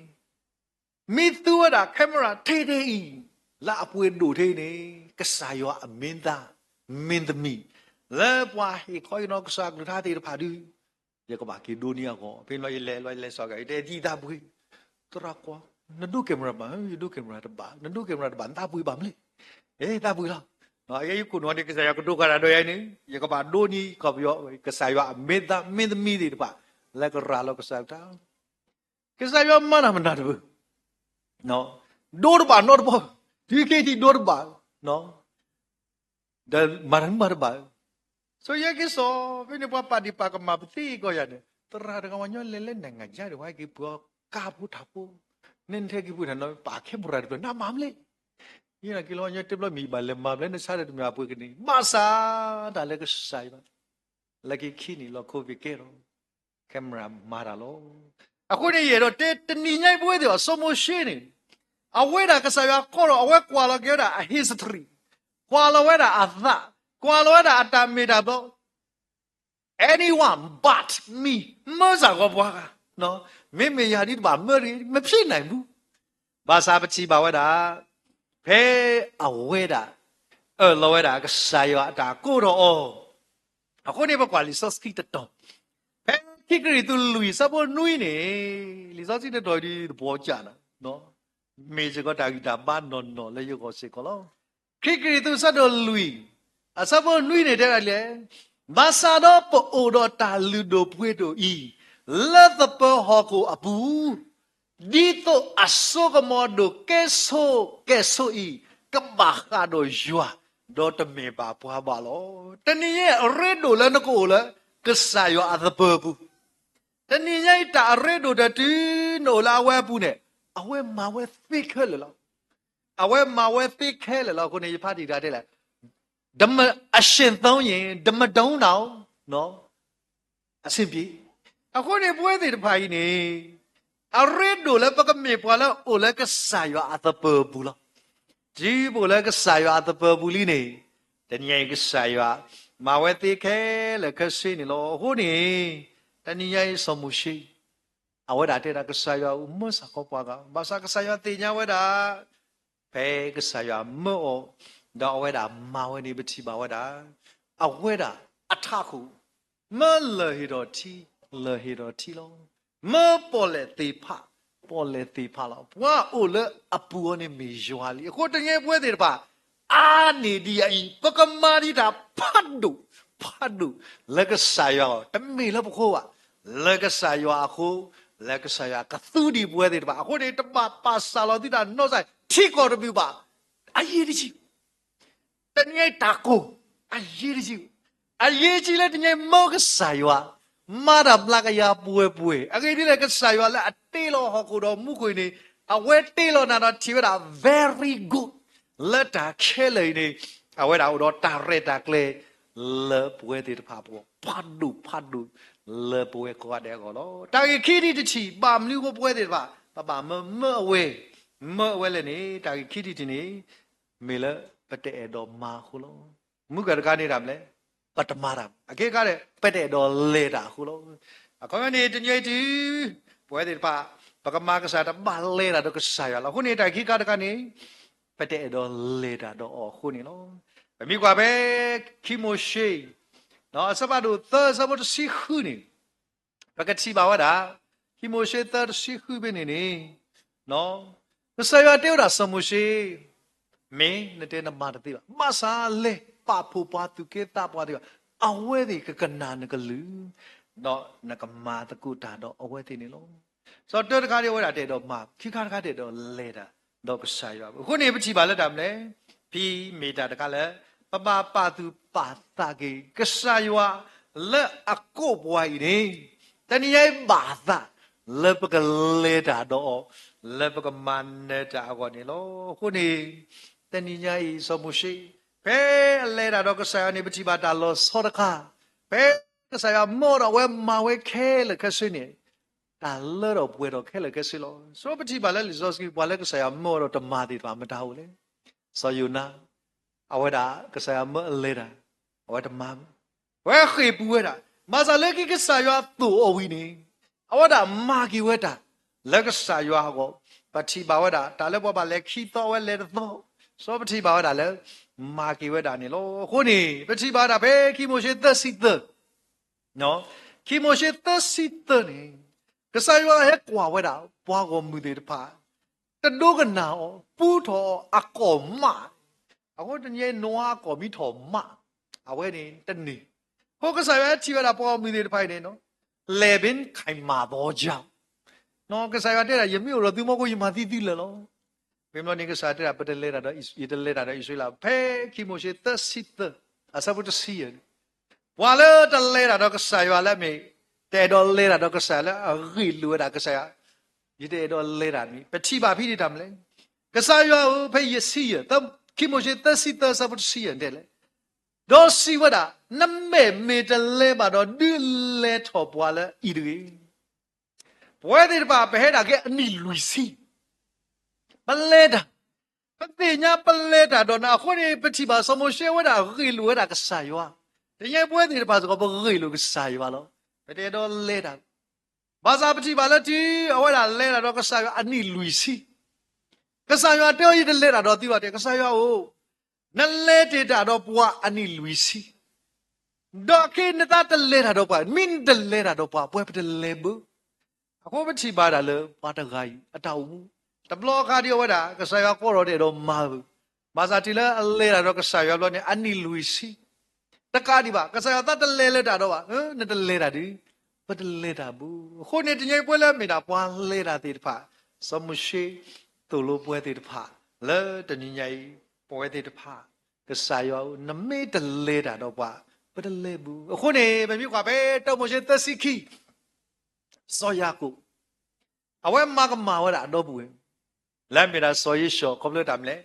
မ့ၢ်သူဝဲဒၣ် camera ထဲထဲအံၤ လၢအပှ့ၤဒိၣ်ထဲအံၤန့ၣ် ကစၢ်ယွၤအ မင်းသား မင်းသမီး လၢပှၤဟ့ၣ်ခီဟ့ၣ်နီၤကစၢ်အကလုၢ်ကထါသ့ၣ်တဖၣ်ဒုး ယကဘၣ်က့ၤဒိးန့ၢ်အဂီၢ် ဖဲန့ၣ်လီၤ ယလဲၤလီၤ ယလဲၤစိာ်က့ၤ ယတဲဒ်သးပှ့ၤ သရၣ်ကွၢ် နဒိ camera ဘၣ် ယဒိ camera တဘၣ် နဒိ camera တဘၣ် နသးပှ့ၤဘၣ်မနုၤလဲၣ် သးပှ့ၤလီၤ အယဲယခိၣ်နူာ်န့ၣ် ကစၢ်ယွၤကတိၤဃာ်တၢ်ဒီးယၤန့ၣ် ယကဘၣ်ဒိးန့ၢ်ကီၢ်ပယီၤ ကစၢ်ယွၤအ မင်းသား မင်းသမီး သ့ၣ်တဖၣ် လၢကရၤလီၤကစၢ်ကထါ ကစၢ်ယွၤမၤတၢ်မနုၤတမံၤ ဒိတဘၣ်နီတဘီ တုၤခဲအံၤဒိတဘၣ် ဒီးမၤတၢ်မၤတဘၣ် စီၤယဲက့ၤစိာ် ဖဲန့ၣ်ပှၤပာ်ဒံးပာ်ကမၣ်ပသ့ကီၢ်ယၤန့ၣ် သရၣ်တဂၤဝဲညီလဲၤလၢ နိုင်ငံခြား ဒီး ဟဲက့ၤပှ့ၤအီၤကါဖိထးဖိ နဲနထဲက့ၤပှ့ၤတၢ်နီၤ ပာ် camera တဖျၢၣ် နမၤမနုၤလဲၣ် ယဲနာ်က့ၤလီၤ ညီတဲဘျီမ့ၢ်ဘၣ်လဲၤမၤဘျဲနဆါဒီးတမ့ၢ်အပှ့ၤကန့ၣ် ဘၣ်ဆၣ် တၢ်လၢကစၢ်ယွၤ လၢခံခံနံၣ်လီၤ COVID ကဲထီၣ် camera မၤတၢ်လီၤ အဃိန့ၣ် ယအဲၣ်ဒိးတဲတနံၤညါအံၤပဝဲသ့ၣ်အီၤ စီၤမိၤၡ့န့ၣ် အဝဲဒၣ်ကစၢ်ယွၤကိးထီၣ် အဝဲကွၢ်လီၤက့ၤဝဲဒၣ်အ history ကွၢ်လီၤဝဲဒၣ်အသး ကွၢ်လီၤဝဲဒၣ်အတၢ်မ့ၢ်တၢ်တီ anyone but me မၢစ့ၢ်ကီးပှၤဂၤ မ့မ့ၢ်ယၤဒ်တဘၣ်မၢတဂ့ၤ မဖျ့နၢ်မူ ဘၣ်ဆၣ်ပထံၣ်ဘၣ်ဝဲဒၣ် ဖဲအဝဲဒၣ် အၢၣ်လီၤဝဲဒၣ်ကစၢ်ယွၤအတၢ်ကိးထီၣ်အီၤ အဃိန့ၣ် ပကွၢ်လံာ်စီဆှံတတီၤ ဖဲခံကရံၣ်သူးလွံၢ်ဆၢဖိနွံန့ၣ် လံာ်စီဆှံတတီၤဒ်တဘီကၢ်နီၤ မ့ၢ်စ့ၢ်ကီးတၢ်ဂံၢ်တၢ်ဘါနီၢ်နီၢ်လၢယဂီၢ်စ့ၢ်ကီးလီၤ. ခံကရံၣ်သူးဆၢဒိၣ်လွံၢ် အဆၢဖိနွံန့ၣ်တဲဒ်လဲၣ်, ဘၣ်ဆၣ်ဒီးပအိၣ်ဒီးတၢ်လုၢ်ဒိၣ်ပှ့ၤဒိၣ်အံၤ လၢသပၢၤဟီၣ်ခိၣ်အပူၤ ဒ်သိးအစိကမီၤဒိၣ်ကဲဆိးကဲဆိးအံၤ ကဘၣ်ဃးဒီးယွၤ, ဒီးတမ့ၢ်ဘၣ်ပှၤဘၣ်လီၤ. တနံၤညါအရ့ဒိၣ်လၢနကအိၣ်လၢ ကစၢ်ယွၤအသပၢၤပူၤ, တနံၤညါအံၤတၢ်အရ့ဒိၣ်ဒီးတုၤနအိၣ်လၢအဝဲအပူၤန့ၣ် အဝဲမၤဝဲသ့ခဲလၢာ်လီၤ. အဝဲမၤဝဲသ့ခဲလၢာ်လီၤ. အဃိန့ၣ် ယဖးတံၢ်တၢ်တဲလဲၣ်, ဒမအရှင်းသုံးရင် ဒမဒုံးအောင် အဆင်ပြေ. အဃိန့ၣ် ပဝဲသ့ၣ်တဖၣ်အံၤန့ၣ် အရ့ဒိၣ်လၢပကမ့ၢ်ပှၤလၢအအိၣ်လၢကစၢ်ယွၤအသပၢၤပူၤလီၤ. တုၤပအိၣ်လၢကစၢ်ယွၤအသပၢၤပူၤလံန့ၣ် တနံၤညါအံၤကစၢ်ယွၤ မၤဝဲသ့ခဲလၢာ်ခဲဆ့န့ၣ်လီၤ. အဃိန့ၣ် တနံၤညါအံၤစီၤမိၤၡ့ အဝဲဒၣ်တဲဒၣ်ကစၢ်ယွၤအိၣ်မၢစ့ၢ်ကီးပှၤဂၤ, ဘၣ်ဆၣ်ကစၢ်ယွၤသ့ၣ်ညါဝဲဒၣ် ဖဲကစၢ်ယွၤမၢအီၤ ဒီးအဝဲဒၣ်မၤဝဲန့ၣ် ပထံၣ်ဘၣ်ဝဲဒၣ် အဝဲဒၣ်အထးခိၣ် မၢလၢၢ်ဟ့ၣ်ဒီးထံ လၢၢ်ဟ့ၣ်ဒီးထံလီၤ. မၢပီၣ်လဲၣ်သ့ၣ်ဖး ပီၣ်လဲၣ်သ့ၣ်ဖးလီၤ. ပှၤအိၣ်လၢအပူၤအီၤန့ၣ်မ့ၢ်ယွၤလံ. အဃိတနံၤညါပဝဲသ့ၣ်တဖၣ် အါန့ၢ်ဒံးအံၤ ပကမၤဒံးတၢ်ဖးဒိၣ် ဖးဒိၣ် လၢကစၢ်ယွၤအဂီၢ်, တမ့ၢ်လၢပဃိဘၣ်, လၢကစၢ်ယွၤအဃိ, လၢကစၢ်ယွၤကသူဒံးပဝဲသ့ၣ်တဖၣ်. အဃိန့ၣ် တဘၣ်ပာ်စၢ်လီၤသုတၢ်နီၢ်ကစၢ် ထံကီၢ်တမံၤဘၣ်. အရေးတကြီး တနံၤညါအံၤတၢ်ကိၢ် အရေးတကြီး, အရေးကြီးလၢတနံၤညါအံၤမၢကစၢ်ယွၤ မၤတၢ်ဘျးကယၤပှဲၤပှဲၤ. အဂ့ၢ်ဒ်လဲၣ် ကစၢ်ယွၤလၢအတ့လီၤဟီၣ်ခိၣ်ဒီးမူခိၣ်အံၤန့ၣ် အဝဲတ့လီၤနၤဒီးထံၣ်ဝဲဒၣ် very good လၢတၢ်ခဲလၢာ်အံၤန့ၣ် အဝဲဒၣ်အိၣ်ဒီးတၢ်ရဲၣ်တၢ်ကျဲၤ လၢပဝဲသ့ၣ်တဖၣ်အဂီၢ် ဖးဒိၣ်ဖးဒိၣ် လၢပဝဲကိးဂၤဒဲးအဂီၢ်လီၤ. တၢ်ဂ့ၢ်ခံထံၣ်တထံၣ် ဘၣ်မနုၤအဃိပဝဲသ့ၣ်တဖၣ် ပဘၣ်မၢမၢအဝဲ, မၢအဝဲလဲၣ်န့ၣ် တၢ်ဂ့ၢ်ခံထံၣ်တထံၣ်န့ၣ် မ့ၢ်လၢပတအဲၣ်ဒိးမၤအဃိလီၤ. မုၢ်ကၢၢ်တခါန့ၣ်ဒၣ်မလဲၣ်, ပတမၤတၢ်, အခဲခါန့ၣ် ပတအဲၣ်ဒိးလဲၤတၢ်အဃိလီၤ. အခီပညီန့ၣ် တနံၤအံၤတုၤ ပဝဲသ့ၣ်တဖၣ် ပကမၤကစၢ်တဘၣ်လဲၤတၢ်ဒီးကစၢ်ယွၤလီၤ. အဃိန့ၣ် တၢ်ခံခါတခါန့ၣ် ပတအဲၣ်ဒိးလဲၤတၢ်ဒီးအီၤအဃိန့ၣ်လီၤ. ပမ့ၢ်ကွၢ်ဖဲ ခံမိၤၡ့ အဆၢဖးဒိၣ်သၢ အဆၢဖိတဆံဃုန့ၣ် ပကထံၣ်ဘၣ်ဝဲဒၣ် ခံမိၤၡ့သၢတဆံဃုဖဲန့ၣ်န့ၣ် ကစၢ်ယွၤတဲဝဲဒၣ်စီၤမိၤၡ့ မ့ၢ်နတဲနမၤတသ့ဘၣ်, ဘၣ်ဆၣ်လဲၤပာ်ဖှိၣ်ပှၤသူၣ်ကဲသးပှၢ်သ့ၣ်တဖၣ်, အဝဲသ့ၣ်ကကနၣ်နကလုၢ်, ဒီးနကမၤသကိးတၢ်ဒီးအဝဲသ့ၣ်န့ၣ်လီၤ. စီၤတၢတခါန့ၣ် အဝဲဒၣ်တအဲၣ်ဒိးမၤ, ခံခါတခါတအဲၣ်ဒိးလဲၤတၢ်ဒီးကစၢ်ယွၤ. အဃိန့ၣ် ပထံၣ်ဘၣ်လၢတၢ်မနုၤလဲၣ်, ဖဲမ့ၢ်တၢ်တခါလၢ ပဘၣ်ပာ်သူၣ်ပာ်သးက့ၤ ကစၢ်ယွၤ လၢအကိးပှၤအံၤန့ၣ်, တနံၤညါအံၤဘၣ်သးလၢပကလဲၤတၢ်ဒီးအီၤ, လၢပကမၤနၢၤတၢ်အဂီၢ်န့ၣ်လီၤ. အဃိန့ၣ်, တနံၤညါအံၤစီၤမိၤၡ့ ဖဲအလဲၤတၢ်ဒီးကစၢ်ယွၤန့ၣ် ပထံၣ်ဘၣ်တၢ်လီၤဆီတခါ, ဖဲကစၢ်ယွၤမၢအီၤဒီးအဝဲမၤဝဲခဲလၢာ်ခဲဆ့န့ၣ်, တၢ်လၢထီၣ်ပှဲၤထီၣ်ခဲလၢာ်ခဲဆ့လီၤ. ဆိပထံၣ်ဘၣ်လၢလံာ်စီဆှံ ပှၤလၢကစၢ်ယွၤမၢအီၤဒီးတမၤသ့ၣ်တဖၣ်မတၤအိၣ်လဲၣ်. စီၤယိၤနါ, အဝဲဒၣ်ကစၢ်ယွၤမၢအလဲၤတၢ်, အဝဲတမၤဘၣ်. အဝဲဃ့ၢ်ပူၤဝဲဒၣ်, ဘၣ်ဆၣ်လၢခံကစၢ်ယွၤသိၣ်အီၤဝံၤန့ၣ်, အဝဲဒၣ်မၤက့ၤဝဲတၢ်လၢကစၢ်ယွၤအဂီၢ်, ပထံၣ်ဘၣ်ဝဲဒၣ် တၢ်လၢပှၤဘၣ်လဲၤခံသီအဝဲလဲၤတသီ, ဆိပထံၣ်ဘၣ်ဝဲဒၣ်လၢ မၤက့ၤဝဲဒၣ်န့ၣ်လီၤ. အဃိန့ၣ် ပထံၣ်ဘၣ်ဝဲဒၣ်ဖဲခံမိၤၡ့သၢဆံသၢ ခံမိၤၡ့သၢဆံသၢန့ၣ်, ကစၢ်ယွၤဟဲကွၢ်ဝဲဒၣ် ပှၤဂီၢ်မုၢ်သ့ၣ်တဖၣ်, တဒိကနၣ်အီၤ, ပူထီၣ်အီၤအကီၢ်မး, အဃိတနံၤအံၤ နိအၤအကီၢ်မ့ၢ်ထီၣ်မး, အဝဲန့ၣ်တန့ၢ်, အဃိကစၢ်ယွၤဟဲထံၣ်ဝဲဒၣ်ပှၤဂီၢ်မုၢ်သ့ၣ်တဖၣ်အံၤန့ၣ်, လဲၤဘၣ်ခၢၣ်မၤသီကၠၢ်, ကစၢ်ယွၤတဲဒၣ် ယမ့ၢ်အိၣ်ဒီးသုမ့ၢ်ကီး ယမၤသံသုလၢာ်လီၤ. ဖဲမ့ၢ်န့ၣ် ကစၢ်ယွၤတဲဒၣ် ပတလဲၤတၢ်ဒီး, ယတလဲၤတၢ်ဒီးအံၣ်စရ့လး, ဖဲခံမိၤၡ့သၢဆံသၢ, အဆၢဖိတဆံယဲၢ်န့ၣ်, ပှၤလၢတလဲၤတၢ်ဒီးကစၢ်ယွၤလၢအမ့ၢ်, တအဲၣ်ဒိးလဲၤတၢ်ဒီးကစၢ်ယွၤလၢအဂ့ၢ်လိာ်ဝဲဒၣ်ကစၢ်ယွၤ, ယတအဲၣ်ဒိးလဲၤတၢ်န့ၣ် ပထံၣ်ဘၣ်ဖဲန့ၣ်တၢ်မနုၤလဲၣ်. ကစၢ်ယွၤဧၢ, ဖဲယဲၢ်ဆံယဲၢ်, ခံမိၤၡ့သၢဆံသၢအဆၢဖိတဆံယဲၢ်န့ၣ်တဲလဲၣ်, ဒီးစံးဝဲဒၣ်, နမဲာ်မ့ၢ်တလဲဘၣ်ဒီး ဒုးလဲၤထီၣ်ပှၤလၢအံၤတဂ့ၤ. ပဝဲသ့ၣ်တဖၣ် ပဟဲဒၣ်က့ၤအနံၣ်လွံၢ်ဆံ, ပလဲၤတၢ်, ပသ့ၣ်ညါပလဲၤတၢ်ဒီးနၤအဃိန့ၣ် ပထံၣ်ဘၣ်စီၤမိၤၡ့ဝဲဒၣ်ဂ့ၢ်လိာ်ဝဲဒၣ်ကစၢ်ယွၤ, တနံၤအံၤပဝဲသ့ၣ်တဖၣ်စ့ၢ်ကီး ပဂ့ၢ်လိာ်ကစၢ်ယွၤလီၤ. ပတအဲၣ်ဒိးလဲၤတၢ်, ဘၣ်ဆၣ်ပထံၣ်ဘၣ်လၢထံအဝဲဒၣ်လဲၤတၢ်ဒီးကစၢ်ယွၤအနံၣ်လွံၢ်ဆံ, ကစၢ်ယွၤတဲအီၤ ယတလဲၤတၢ်ဒီးသုဘၣ်တဲ, ကစၢ်ယွၤဧၢ, နလဲၤတ့ၢ်တၢ်ဒီးပှၤအနံၣ်လွံၢ်ဆံ, ဒီးခဲအံၤနသးတလဲၤတၢ်ဒီးပှၤ, မ့ၢ်နတလဲၤတၢ်ဒီးပှၤ ပဝဲပတလဲၤဘၣ်. အဃိပထံၣ်ဘၣ်ဒၣ်လၢပှၤတဂၤအံၤအတၢ်အိၣ်မူ, တဘျီအခါဒ်အဝဲဒၣ် ကစၢ်ယွၤကိးထီၣ်တအဲၣ်ဒိးမၤဘၣ်, ဘၣ်ဆၣ်တုၤလၢအလဲၤတၢ်ဒီးကစၢ်ယွၤဘျီန့ၣ် အနံၣ်လွံၢ်ဆံ, တကးဒံးဘၣ် ကစၢ်ယွၤသးတလဲၤလၢတၢ်ဒီးဘၣ်, နတလဲၤတၢ်ဒီး, ပတလဲၤတၢ်ဘၣ်. အဃိန့ၣ် တနံၤအံၤပဝဲလၢအမ့ၢ်ဒၣ်ပှၤလဲၤတၢ်သ့ၣ်တဖၣ်, စီၤမိၤၡ့သိၣ်လိပဝဲသ့ၣ်တဖၣ်, လၢတနံၤညါအံၤ ပဝဲသ့ၣ်တဖၣ်, ကစၢ်ယွၤဧၢ, နမ့ၢ်တလဲၤတၢ်ဒီးပှၤ, ပတလဲၤဘၣ်. အဃိန့ၣ် ပမ့ၢ်ကွၢ်ဖဲတၢမိၤၡ့သၢဆံခံ, စီၤယၤကိာ်, အဝဲမၤကမၣ်ဝဲဒၣ်အဒီပုၢ်ဝဲၢ်, လၢအမ့ၢ်ဒၣ်စီၤယ့ၣ်ၡီး ခီဖျိတၢ်မနုၤလဲၣ်,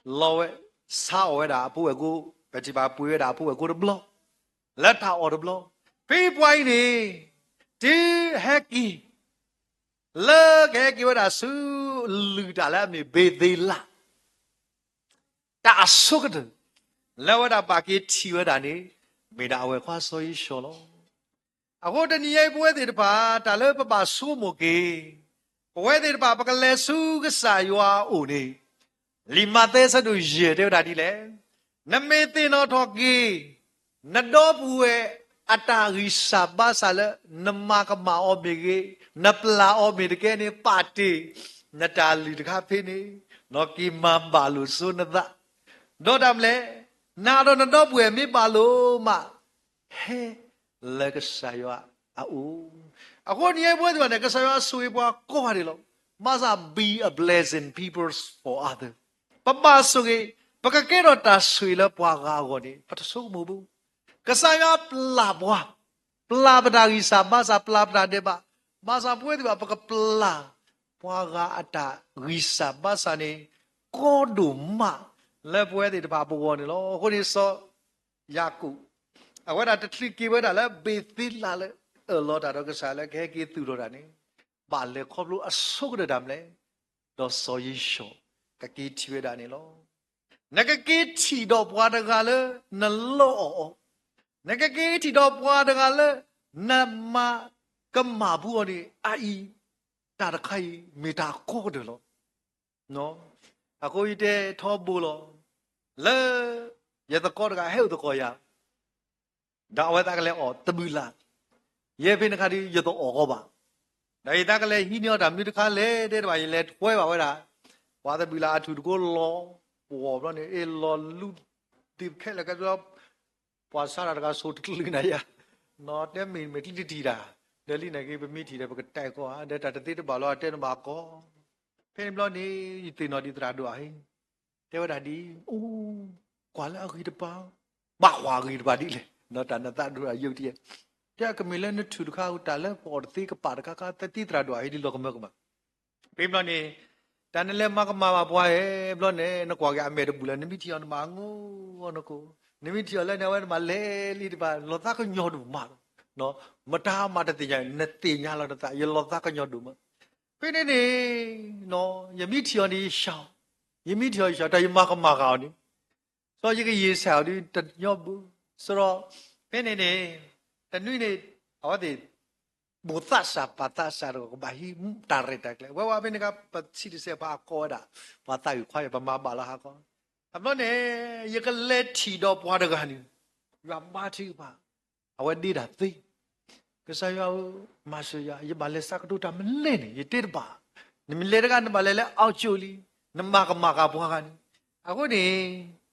လီဝဲ, ဆါအီၣ်ဝဲဒၣ်အဖိဝဲၢ်ကိာ်, ပထံၣ်ဘၣ်ပှ့ၤဝဲဒၣ်အဖိဝဲၢ်ကိာ်တဘျီ, လၢတၢ်အီၣ်တဘျီ, ဖဲပှၤအံၤန့ၣ်, တုၤဟဲက့ၤ လၢကဟဲက့ၤဝဲဒၣ်ဆူ လုၢ်တၢ်လၢအမ့ၢ်ဘ့ၤသ့လး တၢ်အဆိကတၢၢ် လၢအဝဲဒၣ်ဘၣ်က့ၤထံၣ်ဝဲဒၣ်န့ၣ် မ့ၢ်ဒၣ်အဝဲၢ်ခွါစီၤယ့ၣ်ၡီးလီၤ. အဃိတနံၤအံၤပဝဲသ့ၣ်တဖၣ် တၢ်လၢပဘၣ်ဆိကမိၣ်က့ၤ, ပဝဲသ့ၣ်တဖၣ် ပကလဲၤဆူကစၢ်ယွၤအအိၣ်န့ၣ်, လံာ်မးသဲဆၢဒိၣ်ယဲၢ်တဲဝဲဒၣ်ဒ်လဲၣ်, နမ့ၢ်သ့ၣ်နီၣ်ထီၣ်က့ၤ နဒီပုၢ်ဝဲၢ်အတၢ်ဂံၢ်စၢ်ဘါစၢ်လၢ နမၤကမၣ်အီၤမ့ၢ်ဂ့ၤ, နပျၢ်အီၤမ့ၢ်တကဲန့ၣ် ပာ်တ့ၢ် နတၢ်လုၢ်တခါဖဲန့ၣ်, နက့ၤမၤဘၣ်လိာ်စိနသး, ဒီးတၢ်မနုၤလဲၣ်, နၤဒီးနဒီပုၢ်ဝဲၢ်မ့ၢ်ဘၣ်လိာ်မး, ဟဲလၢကစၢ်ယွၤအအိၣ်. အဃိန့ၣ် ပဝဲသ့ၣ်တဖၣ်န့ၣ် ကစၢ်ယွၤဆိၣ်ဂ့ၤပှၤကိးဂၤဒဲးလီၤ. မၤစၢ် be a blessing people for other, ပဘၣ်ဆိၣ်ဂ့ၤ, ပကကဲထီၣ်တၢ်ဆိၣ်ဂ့ၤလၢပှၤဂၤအဂီၢ်န့ၣ် ပတဆိကမိၣ်ဘၣ်. ကစၢ်ယွၤပျၢ်ပှၤ, ပျၢ်ပတၢ်ဂံၢ်စၢ်ဘါစၢ်, ပျၢ်ပတၢ်ဒဲးဘး, မၤစၢ်ပဝဲသ့ၣ်တဖၣ် ပကပျၢ်ပှၤဂၤအတၢ်ဂံၢ်စၢ်ဘါစၢ်န့ၣ် ကီဒိၣ်မးလၢပဝဲသ့ၣ်တဖၣ်အပဂီၢ်န့ၣ်လီၤ. အဃိန့ၣ်စီၤယၤကိာ် အဝဲဒၣ်တချုးက့ၤဝဲဒၣ်လၢဘ့ၤသ့လးလၢအၢၣ်လီၤတၢ်ဒီးကစၢ်လၢကဟဲက့ၤသူၣ်ထီၣ်တၢ်န့ၣ်, ဘၣ်လဲၤခီဖျိအဆိကတၢၢ်တၢ်မနုၤလဲၣ်, ဒီးစီၤယ့ၣ်ၡီးကက့ၤထံၣ်ဝဲဒၣ်န့ၣ်လီၤ. နကက့ၤထံၣ်ဒီးပှၤတဂၤလၢနလီအီၣ်အီၤ, နကက့ၤထံၣ်ဒီးပှၤတဂၤလၢနမၤကမၣ်ဘူးအီၤန့ၣ် အအံၤ တၢ်တခါအံၤမ့ၢ်တၢ်ကီကတၢၢ်လီၤ. အဃိယတဲထီဘိလီၤ, လၢယသကိးတဂၤဟဲအိၣ်သကိးယၤ, ဒီးအဝဲသးကလဲၤအီၣ်သဘုၣ်လၢ်, ယဲဖဲန့ၣ်အခါဒီး ယတအီၣ်ကီဘၣ်. ဒီးယသးကလဲၤဟံးန့ၢ်အီၤတၢ်မနုၤတခါလဲၣ် တဲတဘၣ် ယလဲၤထွဲဘၣ်ဝဲဒၣ် ပှၤသဘုၣ်လၢ်အထူၣ်တကိးလီၤပှီၢ်ဘျီန့ၣ် အ့ၣ်လီၤလူၤသ့ၣ်ခဲလၢာ်ခဲဆ့, ပှၤဆါတၢ်တဂၤဆိၣ်တကလုာ်နၤယၤ, နီၢ်တဲမ့ၢ်မ့ၢ်ချံတထံၣ်တၢ်, ဒီးလံန့ၣ်က့ၤ ပမ့ၢ်ထံၣ်ဒီး ပကတဲကီၢ်ဧါ, ဒီးတၢ်တသ့တဘၣ်လီၤ အတဲနဘၣ်ကီၢ်. ဖဲန့ၣ်ဘျီန့ၣ် ယသ့ၣ်နီၣ်ဒံးသရၣ်ဒိၣ်အဟ့ၣ်, တဲဝဲဒၣ်ဒ်အံၤ, အိၣ်, ကွၢ်လၢအဂ့ၤတပၤ, ဘၣ်ကွၢ်အဂ့ၤတပၤဒ်လဲၣ်. တၢ်နသးဒိၣ်တၢ်ယိာ်တယဲၢ်, တဲကမ့ၢ်လၢနထူၣ်တခါ တၢ်လၢပအီၣ်တသ့ကပာ်တခါခါ သတံၢ်သရၣ်ဒိၣ်အဟံးဒ်လီၤကမၢကမၣ်, ဖဲဘျီန့ၣ် တၢ်နလဲၤမၤကမၣ်ဘၣ်ပှၤဧၢဘျီန့ၣ် နကွၢ်က့ၤအမဲာ်တဘူၣ်လၢ နမ့ၢ်ထံၣ်အီၤနဘၣ်အငိၢ်အီၤနကိး, နမ့ၢ်ထံၣ်အီၤလၢန့ၣ် အဝဲနဘၣ်လဲၤလံတဘၣ် လီၤသးကညီၤဒိၣ်မးလီၤ, မတၤမၤတသ့ၣ်ညါ နသ့ၣ်ညါလီၤနသး ယလီၤသးကညီၤဒိၣ်မး, ဖဲန့ၣ်န့ၣ် ယမ့ၢ်ထံၣ်အီၤန့ၣ် ယစှၤအီၤ, ယမ့ၢ်ထံၣ်အီၤယစှၤ တၢ်ယမၤကမၣ်ဃာ်အီၤန့ၣ် စီၤယကယံာ်ဆၢအီၤဒ်တညီဘၣ်, စီၤဒီး ဖဲန့ၣ်န့ၣ် တနွံန့ၣ် အဝဲသ့ၣ် ဘိၣ်သးစၢ်ပာ်သးစၢ်တဂၤ ကဘၣ်ဟံးတၢ်ရဲၣ်တၢ်ကျဲၤ ဝဲဝဲဖဲန့ၣ်အခါ ပဆံးတစဲးပှၤအကိးဝဲဒၣ် ပှၤသးဝံၣ်ခွါအံၤ ပမၤဘၣ်လီၤဟးဂီၤ, အဘျီန့ၣ် ယကလဲၤထံၣ်ဒီးပှၤတဂၤန့ၣ် ယွၤဘါထုကဖၣ် အဝဲဒ့တၢ်သ့, ကစၢ်ယွၤဧၢ, မၤစၢၤယၤ ယဘၣ်လဲၤဆၢကတီၢ်တၢ်မနုၤလဲၣ်န့ၣ် ယတဲတဘၣ်, နမ့ၢ်လဲၤတဂၤ နဘၣ်လဲၤလၢအီကၠိလံ, နမၤကမၣ်ဃာ်ပှၤဂၤန့ၣ်, အဃိန့ၣ်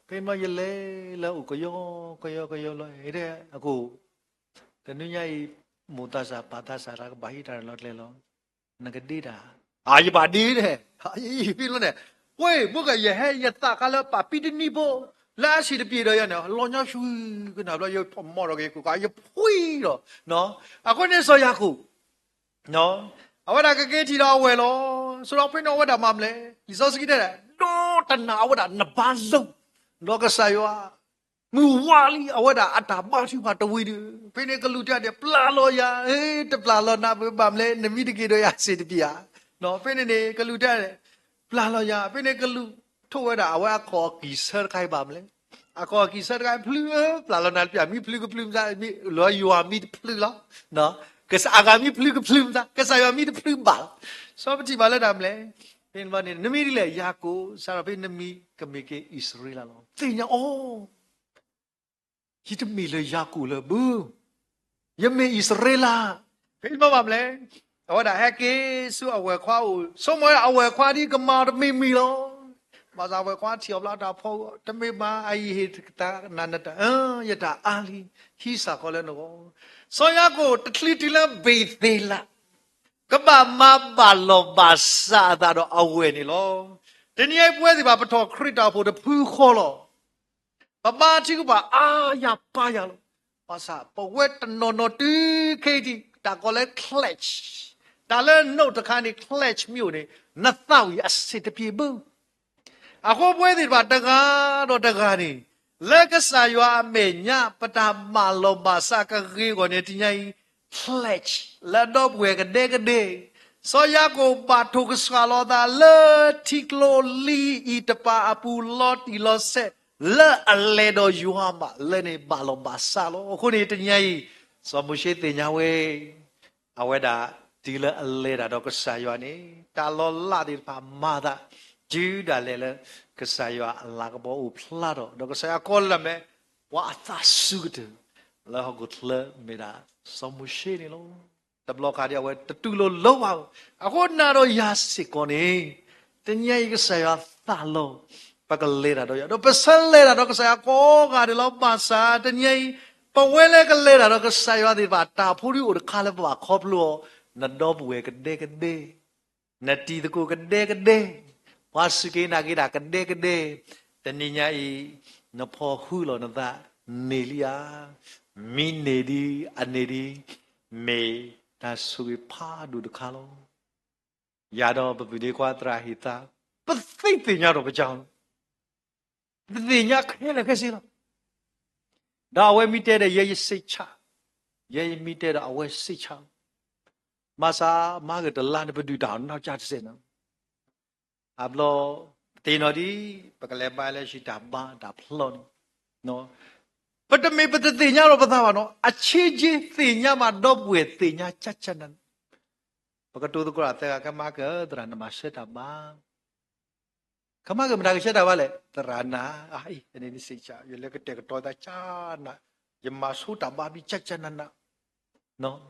ဖဲမ့ၢ်ယလဲၤလၢအိၣ်ကယီ ကယီကယီလီၤ, အ့ အကိး တနွံညါအံၤ မိၢ်သးစၢ်ပၢ်သးစၢ်တၢ်ကဘၣ်ဟံးတၢ်ရဲၣ်လီၤကျဲၤလီၤ, နကဒ့တၢ်, အါ ယဘၣ်ဒ့ဒဲး, ဖဲလီၤန့ၣ်, ဝ့ၢ် မ့ၢ်ကယဟဲယသးခါလၢပၢ်ပံတနံၤဖိ လၢအဆံးတပျ့ၤဒီးယၤန့ၣ် လီၤညီဆူကနၣ်ဘျီ ယမီၢ်ဒီးက့ၤကိးကး ယဖှံလီၤ, အဃိန့ၣ်စီၤယၤကိာ် အဝဲဒၣ်ကက့ၤထံၣ်ဒီးအဝဲၢ်လီၤ, စီၤဒီးဖဲန့ၣ်အဝဲဒၣ်မၤမလဲၣ်, လံာ်စီဆှံတဲဒၣ် ဒီးတနၤအဝဲဒၣ်နဘါလိာ်, ဒီးကစၢ်ယွၤ မုၢ်ဝါလံ အဝဲဒၣ်အတၢ်ဘါထုကဖၣ်တဝံၤဒီး ဖဲန့ၣ်ကလူးတဲဒၣ် ပျၢ်လီၤယၤ, တပျၢ်လီၤနၤဘၣ်မလဲၣ်, နမ့ၢ်တက့ၤဒီးယၤဆံးတပျ့ၤဧါ, ဖဲန့ၣ်န့ၣ် ကလူးတဲဒၣ် ပျၢ်လီၤယၤ, ဖဲန့ၣ်ကလူးထိၣ်ဝဲဒၣ် အဝဲအခီၣ်အကံၢ်ဆၢတခါအံၤဘၣ်မလဲၣ်, အခီၣ်အကံၢ်ဆၢတခါအံၤ ဖျုးဧၢ, ပျၢ်လီၤနၤတပျၢ် မ့ၢ်ဖျုးကဖျုးမသး, လၢယွၤမ့ၢ်တဖျုးလီၤ, ကစၢ်အဂၤမ့ၢ်ဖျုးကဖျုးမသး ကစၢ်ယွၤမ့ၢ်တဖျုးဘၣ်လီၤ, စီၤပထံၣ်ဘၣ်လၢတၢ်မလဲၣ်, ဖဲန့ၣ်ဘျီန့ၣ် နမ့ၢ်ဒ်လဲၣ် ယၤကိာ် စးထီၣ်ဖဲနမံၤကမ့ၢ်က့ၤအံၣ်စရ့လးလီၤ, သ့ၣ်ညါအီၤ ယတမ့ၢ်လၢယၤကိာ်လၢၤဘၣ်, ယမ့ၢ်အံၣ်စရ့လး, ဖဲန့ၣ်ဘၣ်မလဲၣ်, အဝဲဒၣ်ဟဲက့ၤဆူအဝဲၢ်ခွါအအိၣ်, ဆိကမိၣ်ဝဲဒၣ်အဝဲၢ်ခွါဒ်ကမၤအီၤတမံၤမံၤလီၤ, ဘၣ်ဆၣ်အဝဲၢ်ခွါထံၣ်အီၤဘျီတၢ်ဖီ, တမ့ၢ်မၤအံၤဟ့ၣ်တၢ်နၤနတၢ်, ယတၢ်အါလံ, ဟံးစ့ၢ်ကီးလၢနဂီၢ်, စီၤယၤကိာ်တချုးတုၤလၢဘ့ၤသ့လး ကဘၣ်မၤဘၣ်လီၢ်ဘၣ်စးအသးဒီးအဝဲၢ်န့ၣ်လီၤ. တနံၤအံၤပဝဲသ့ၣ်တဖၣ် ပထီၣ်ခရံာ်တၢ်အိၣ်ဖှိၣ်တဖုဃီလီၤ. ပဘါထုကဖၣ်အါယၤပါယၤလီၤ. ဘၣ်ဆၣ်ပဝဲတနီၤနီၤတုၤခဲအံၤ တၢ်ကိးလၢ clench, တၢ်လၢ note တခါန့ၣ် clench မ့ၢ်အိၣ်န့ၣ် နသးဝံၣ်အဆံးတပျ့ၤဘၣ်. အဃိပဝဲသ့ၣ်တဖၣ်တဂၤဒီးတဂၤန့ၣ် လၢကစၢ်ယွၤအမဲာ်ညါ ပတၢ်ဘၣ်လီၢ်ဘၣ်စးကဂ့ၤအဂီၢ်န့ၣ် တနံၤအံၤ clench လၢဒီပုၢ်ဝဲၢ်ကဒဲကဒဲ, စီၤယၤကိာ်ဘၣ်ထိၣ်ကစှၤလီၤအသးလၢထံကျိလံအံၤတပၤအပူၤ လီၤတံၢ်လီၤဆဲး လၢအလဲၤဒီးယွၤဘၣ် လၢန့ၣ်ဘၣ်လီၢ်ဘၣ်စးလီၤ. အဃိန့ၣ်တနံၤအံၤ စီၤမိၤၡ့သ့ၣ်ညါဝဲ အဝဲဒၣ်တုၤလၢအလဲၤတၢ်ဒီးကစၢ်ယွၤန့ၣ် တၢ်လီၤလးသ့ၣ်တဖၣ်မၤသး တုၤဒၣ်လဲာ်လၢ ကစၢ်ယွၤအလၤကပီၤအိၣ်ဖျါထီၣ် ဒီးကစၢ်ယွၤကိးလၢမ့ၢ် ပှၤအသးစူၤကတၢၢ် လၢဟီၣ်ခိၣ်ချၢမ့ၢ်ဒၣ် စီၤမိၤၡ့န့ၣ်လီၤ. တဘျီခါဒ်အဝဲတတူၢ်လိာ်လၢၤဘၣ်. အဃိနၤဒီးယၤစ့ၢ်ကီးန့ၣ် တနံၤအံၤကစၢ်ယွၤသးလီၤ ပကလဲၤတၢ်ဒီးယွၤ ဒီးပဆၢလဲၤတၢ်ဒီးကစၢ်ယွၤကိးဂၤဒဲးလီၤ. ဘၣ်ဆၣ်တနံၤအံၤ ပဝဲလၢကလဲၤတၢ်ဒီးကစၢ်ယွၤသ့ၣ်တဖၣ် တၢ်ဖိဒုအိၣ်တခါလၢပဘၣ်ခီဖျိအီၤ, နဒီပုၢ်ဝဲၢ်ကဒဲကဒဲ နတံၤသကိးကဒဲကဒဲ, ပှၤစူၢ်က့ၤနာ်က့ၤတၢ်ကဒဲကဒဲ, တနံၤညါအံၤ နဖီၣ်ဟုလီၤနသးန့ၢ်လံဧါ. မ့ၢ်န့ၢ်ဒံးအန့ၢ်ဒံး မ့ၢ်တၢ်ဆိၣ်ဂ့ၤဖးဒိၣ်တခါလီၤ. ယၤဒီးပပုၢ်ဒ့ခွါသရၣ်ဟ့ၣ်သါ ပသ့သ့ၣ်ညါဒီးပကီလီၤ. ပသ့ၣ်ညါခဲလၢာ်ခဲဆ့လီၤ. ဒီးအဝဲမ့ၢ်တဲဒီးယဲယစိတ်ချ, ယဲယမ့ၢ်တဲဒီးအဝဲစိတ်ချလီၤ. ဘၣ်ဆၣ်မၤဂ့ၤတလါန့ၣ် ပဒုၣ်တၢ်အီၣ်နီၢ်ကၠၢ်တစဲးနီၤ အဘျီ သ့ၣ်နီၣ်ဒံး ပကလဲၤဘါလၢဟံၣ်တၢ်ဘါတၢ်ဖျီန့ၣ်, ပတမ့ၢ်ပတသ့ၣ်ညါလီၤပသးဘၣ်နီၤ, အဆ့က့သ့ၣ်ညါဘၣ်ဒီပုၢ်ဝဲၢ်သ့ၣ်ညါကၠၢ်ကၠၢ်နးနး, ပကတိၤသကိးတၢ်သၢဂၤ ခဲမၤကၢၢ် သရၣ်နမၤဆၢတၢ်ဘါ ခဲမၤကမတၤကဆှၢတၢ်ဘါလဲၣ်, သရၣ်နၤ, အအံၤ ယလဲၤကတဲာ်ကတီၤသးကၠၢ်နး, ယမၤဆိတၢ်ဘါဖဲကၠၢ်ကၠၢ်နးနး,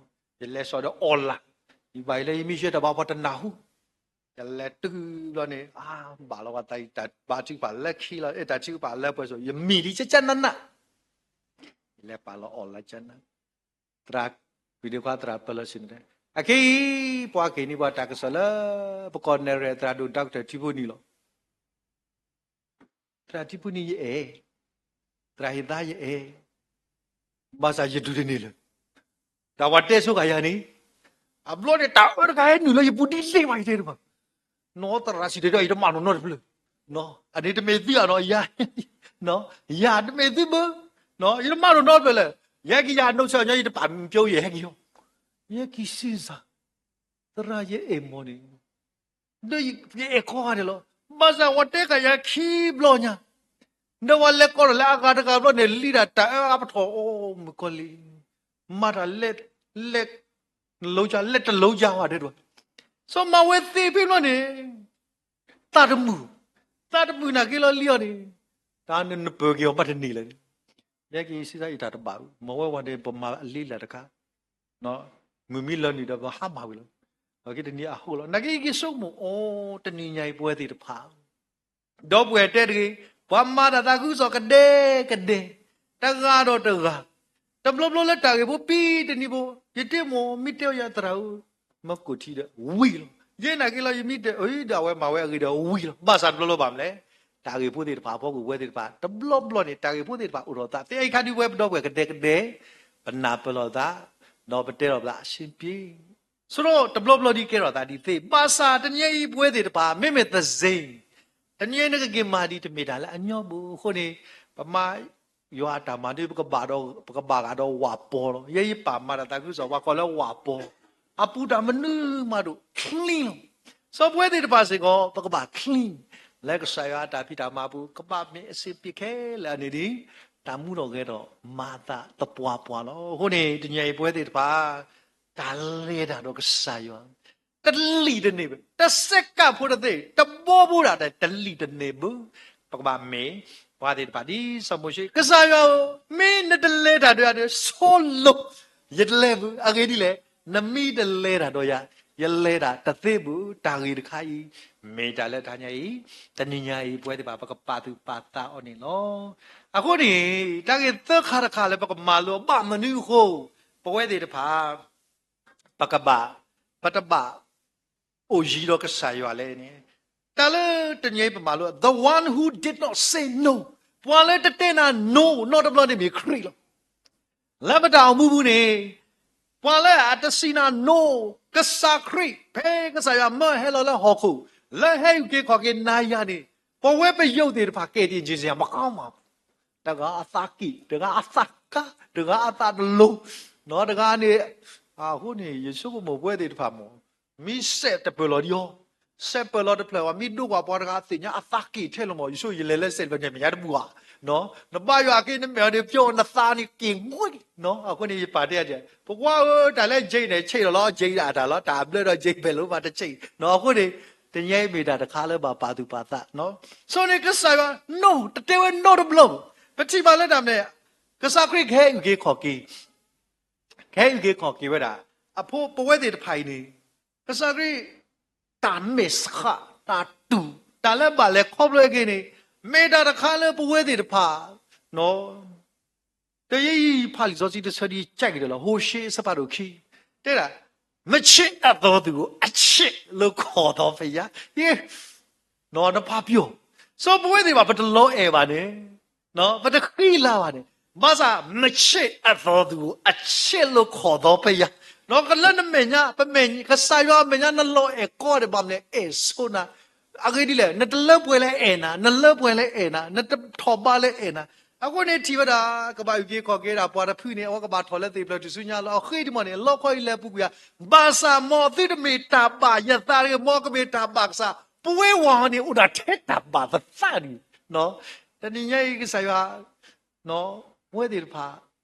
ယလဲၤစိာ်ဒီး online, ယဘၣ်ယလဲၤယမ့ၢ်ဆှၢတၢ်ဘါပှၤတနၢ်ဟူ, ယလဲၤတုၤဘျီန့ၣ် အါ ဘၣ်လီၤပှၤသးအံၤ တၢ်ဘါထုကဖၣ်လၢခံလီၤ, အဲ တၢ်ထုကဖၣ်လၢပှဲၤစိၤ ယမ့ၢ်ဒ်ကၠၢ်ကၠၢ်နးနး, ယလဲၤပာ်လီၤ online ကၠၢ်နး, သရၣ် ပပုၢ်ဒ့ခွါသရၣ်ပၢၢ်လီၤဆ့ၣ်နီၤတဲ, အခဲအံၤ ပှၤက့ၤန့ၢ်ပှၤတၢ်ကစီၣ်လၢ ပကီၢ်နဲၣ်ရဲၣ် သရၣ်ဒိၣ် doctor ထံဖိနံၣ်လီၤ. သရၣ်ထံဖိနံၣ်ယအဲၣ်, သရၣ်ဟ့ၣ်သါယအဲၣ်, ဘၣ်ဆၣ်ယဒုးတန့ၢ်လၢၤ. တၢ်ပှၤတဲဆိဃာ်ယၤန့ၣ်, အဘျီန့ၣ် တၢ်အၢတခါဟဲနုာ်လၢယပူၤဒ်လဲၣ်ဘၣ် ယတဲတဘၣ်, နီၢ်သရၣ်စံၣ်တဲၤတဲ ယတမၤနီၣ်နီတဖျၢၣ်, အန့ၣ်တမ့ၢ်သုဧါနီၤ, ယၤတမ့ၢ်သုဘၣ်, ယတမၤနီၣ်နီတဖျၢၣ်လၢၤ, ယဟဲက့ၤယၤနီၢ်ဆၢၣ်ညီ ယတပာ်မံၤပျီ ယဟဲက့ၤလီၤ, ယဲက့ၤစ့စ့ၢ် သရၣ်ယအဲၣ်မီၤန့ၣ်, ဒီးယအဲၣ်ကိးဂၤဒဲးလီၤ. ဘၣ်ဆၣ်ပှၤတဲဃာ်ယၤခံဘျီညါ, ဒီးပှၤလဲၤကိးထီၣ်လၢအဂၤတဂၤဘျီန့ၣ် လံတၢ်တၢ်အၢအါပထီၣ် အိၣ်မုၣ်ကီၤလံၢ်, မၤတၢ်လဲၤ, လဲၤ, နလိကလဲၤတလိကဝဲဒဲးတဘၣ်, စီၤမၤဝဲသ့ဖဲဘျီန့ၣ်, သးတမုာ်, သးတမုာ်နာ်က့လီၤလံအီၤန့ၣ်, တၢ်နနပၢၤက့ၤအီၤဘၣ်တန့ၢ်လၢၤန့ၣ်, ယဲက့ၤစ့စ့ၢ် ယတၢ်တဘၣ်, မၤဝဲဝဲန့ၣ် ပမၤအလံလၢတခါ မုၢ်မံလၢနုာ်ဒီးပဟါမၢ်ဝံၤလီၤ. အက့တနံၤအဟိလီၤ. နာ်က့ယက့ၤဆိကမိၣ်အီၤ တနံၤညါအံၤပဝဲသ့ၣ်တဖၣ်, ဒီပုၢ်ဝဲၢ်တဲတဂ့ၤ, ပှၤမၤတၢ်သးခုကစီၣ်ကဒဲကဒဲ, တဂၤဒီးတဂၤ, တဘျီဘျီလၢတၢ်ဂ့ၢ်ဖိပံတနံၤဖိ, ယတဲမိၢ်မ့ၢ်တဲအီၤယၤသရၣ်ဧၢ, မ့ၢ်ကိၣ်ထံဒီးဝံၤလီၤ. ယဲနာ်က့လီၤ ယမ့ၢ်တဲအီၤဒီးအဝဲမၤဝဲအဂ့ၤဒီးဝံၤလီၤ. ဘၣ်ဆၣ်တဘျီဘျီဘၣ်မနုၤလဲၣ်, တၢ်ဂ့ၢ်ဖိသ့ၣ်တဖၣ်အဖီခိၣ် ပဝဲသ့ၣ်တဖၣ် တဘျီဘျီန့ၣ် တၢ်ဂ့ၢ်ဖိသ့ၣ်တဖၣ်အိၣ်ထီၣ်သး သ့ၣ်အံၤခါဒုးပဝဲပဒီပုၢ်ဝဲၢ်ကဒဲကဒဲ, ပနၢ်ပၢၢ်လိာ်သး, ဒီးပတဲလီၤပသးအဆင်ပြေ ဆိဒီးတဘျီဘျီဒ်ကဲထီၣ်သးဒ်သ့ၣ် ဘၣ်ဆၣ်တနံၤအံၤပဝဲသ့ၣ်တဖၣ် မ့မ့ၢ်သစ့, တနံၤအံၤနကက့ၤမၤဒ်တမ့ၢ်တၢ်လၢအညီဘၣ်. အဃိန့ၣ်, ပမၤယွၤအတၢ်မၤဒ် ပကဘၣ်ဒီး, ပကဘၣ်ဂာ်ဒီးဝၣ်ပီၤလီၤ. ယဲယပာ်မၤတၢ်သးခုကစီၣ် ပှၤကိးလၢဝၣ်ပီၤ, အပူၤတၢ်မနုၤမးဒိၣ် clean လီၤ. စီၤပဝဲသ့ၣ်တဖၣ်စ့ၢ်ကီး ပကဘၣ် clean လၢကစၢ်ယွၤအတၢ်ဖံးတၢ်မၤအပူၤ ကဘၣ်မ့ၢ်အဆ့ပ့ၤခဲလၢာ်န့ၣ်ဒ် တၢ်မူထီၣ်ဂဲၤထီၣ်မၤအသးသပှၢ်ပှၢ်လီၤ. အဃိန့ၣ် တနံၤအံၤပဝဲသ့ၣ်တဖၣ် တၢ်လဲၤတၢ်ဒီးကစၢ်ယွၤ တလံာ်တန့ၢ်ဘၣ်, တစဲးကးဖိတသ့ၣ် တဘီဘိဒၣ်တၢ် တလံာ်တန့ၢ်ဘၣ်. ပကဘၣ်မ့ၢ်ပှၤသ့ၣ်တဖၣ်ဒ်စီၤမိၤၡ့, ကစၢ်ယွၤဧၢ, မ့ၢ်နတလဲၤတၢ်ဒီးယၤဒီး ဆိလိာ်, ယတလဲၤဘၣ်. အဂ့ၢ်ဒ်လဲၣ်, နမ့ၢ်တလဲၤတၢ်ဒီးယၤ, ယလဲၤတၢ်တသ့ဘၣ်. တၢ်ဂ့ၢ်တခါအံၤ မ့ၢ်တၢ်လၢတနံၤအံၤ, တနံၤညါအံၤ ပဝဲသ့ၣ်တဖၣ် ပကပာ်သူၣ်ပာ်သးအီၤန့ၣ်လီၤ. အဃိန့ၣ် တၢ်ဂ့ၢ်သၢခါတခါလၢပကမၤလိဘၣ်မနုၤအဃိ ပဝဲသ့ၣ်တဖၣ် ပကဘၣ်, ပတဘၣ်အိၣ်ယံၤဒီးကစၢ်ယွၤလဲၣ်န့ၣ်, တၢ်လၢတနံၤအံၤပမၤလိ the one who did not say no, ပှၤလၢတတဲနၤ no နီတဘျီန့ၣ်မ့ၢ်ခရံာ်လီၤ. လၢပတၢ်အိၣ်မူပူၤန့ၣ်, ပှၤလၢအတစံးနၤ no, ကစၢ်ခရံာ် ဖဲကစၢ်ယွၤမၢဟဲလီၤလၢဟီၣ်ခိၣ် လၢဟဲအုၣ်က့ၤခီၣ်က့ၤနၤယၤန့ၣ်, ပဝဲပယီၤသ့ၣ်တဖၣ် ကဲတ့ၢ်က့ၤစ့ၢ် မကီမး, တဂၤအသးက့ၣ်, တဂၤအသးကါ, တဂၤအသးတလိၤ, တဂၤန့ၣ်, အဃိန့ၣ် ယဆိကမိၣ်ပဝဲသ့ၣ်တဖၣ်မ့ၢ် မ့ၢ်စဲးတပၢၢ်လီၤဒံးအီၤ, စဲးပၢၢ်လီၤတဖျၢၣ်ဘၣ် မ့ၢ်ဒိကွၢ်ပှၤတဂၤအသ့ၣ်ညါအသးက့ၣ်ထဲလီၤမး, ယဆိယလဲၤလၢစဲးတဖျၢၣ်န့ၣ် မဲာ်ညါတဘူၣ်ဧါ, နဘါယွၤအက့ နမဲာ်အီၤန့ၣ် ပျီနသးန့ၣ်က့ၣ်ဝဲ, အဃိန့ၣ် ယပာ်တဲအီၤ, ပကွၢ်ဧၢ တၢ်လၢ Jay န့ၣ် ဆံးလီၤလီၤ Jay ဒၣ်တၢ်လီၤ, တၢ်ဘျၢဒီး Jay ဖဲလီၤမးတဆံး, အဃိန့ၣ် တနံၤအံၤမ့ၢ်တၢ်တခါလၢဘၣ်ပာ်သူၣ်ပာ်သး, ဆိန့ၣ်ကစၢ်ယွၤ no တတဲဝဲ no တဘျီ, ပထံၣ်ဘၣ်လၢတၢ်မနုၤလဲၣ်, ကစၢ်ခရံာ်ကဟဲအုၣ်က့ၤခီၣ်က့ၤ ကဟဲအုၣ်က့ၤခီၣ်က့ၤဝဲဒၣ်, အဖိပဝဲသ့ၣ်တဖၣ်အံၤန့ၣ်, ကစၢ်ခရံာ် တၢ်မဲာ်ဆှး တၢ်တူၢ် တၢ်လၢဘၣ်လဲၤခီဖျိက့ၤန့ၣ်, မ့ၢ်တၢ်တခါလၢပဝဲသ့ၣ်တဖၣ်, တယံာ်ယံာ်ဖးလံာ်စီဆှံတဆၢဒ်ကဲက့ၤဒီးလီၤ, ဟိၤၡ့အဆၢဖးဒိၣ်ခံ, တဲဒၣ်, မချစ်အသောသူကို အချစ်လို့ခေါ်သောဘုရား, နဖးပျီၤ, စီၤပဝဲသ့ၣ်တဖၣ် ပတလီၤအဲၣ်ဘၣ်န့ၣ် ပတဃံလၤဘၣ်န့ၣ်, ဘၣ်ဆၣ် မချစ်အသောသူကို အချစ်လို့ခေါ်သောဘုရား, လၢနမဲာ်ညါ ပမဲာ်, ကစၢ်ယွၤအမဲာ်ညါ နလီၤအဲၣ်ကိးဂၤဒဲး ဘၣ်မနုၤလဲၣ် အဲၣ်ဆိနၤ, အဂ့ၢ်ဒ်လဲၣ်, နတလၢပှဲၤလၢအဲၣ်နၤ, နလၢပှဲၤလၢအဲၣ်နၤ, နတထီၣ်ဘးလၢအဲၣ်နၤ, အဃိန့ၣ်ထံၣ်ဝဲဒၣ် ကဘၣ်အုၣ်က့ၤခီၣ်က့ၤဒၣ် ပှၤတဖုန့ၣ် အဝဲကဘၣ်ထီၣ်လၢသ့ၣ်ဖျၢၣ်ထူၣ်စုညါလီၤ. အဃိဒ်မးန့ၣ် လီခီအံၤလဲၤပူၤကွံာ်ဧါ, ဘၣ်ဆၣ်မ်သုတမ့ၢ်တၢ်ဘၣ်ယသးတဂ့ၤ, မ်ကမ့ၢ်တၢ်ဘၣ်ကစၢ်, ပဝဲဝၤန့ၣ် အိၣ်ဒၣ်ထဲတၢ်ဘၣ်ပသးန့ၣ်, တနံၤညါအံၤကစၢ်ယွၤ ပဝဲသ့ၣ်တဖၣ်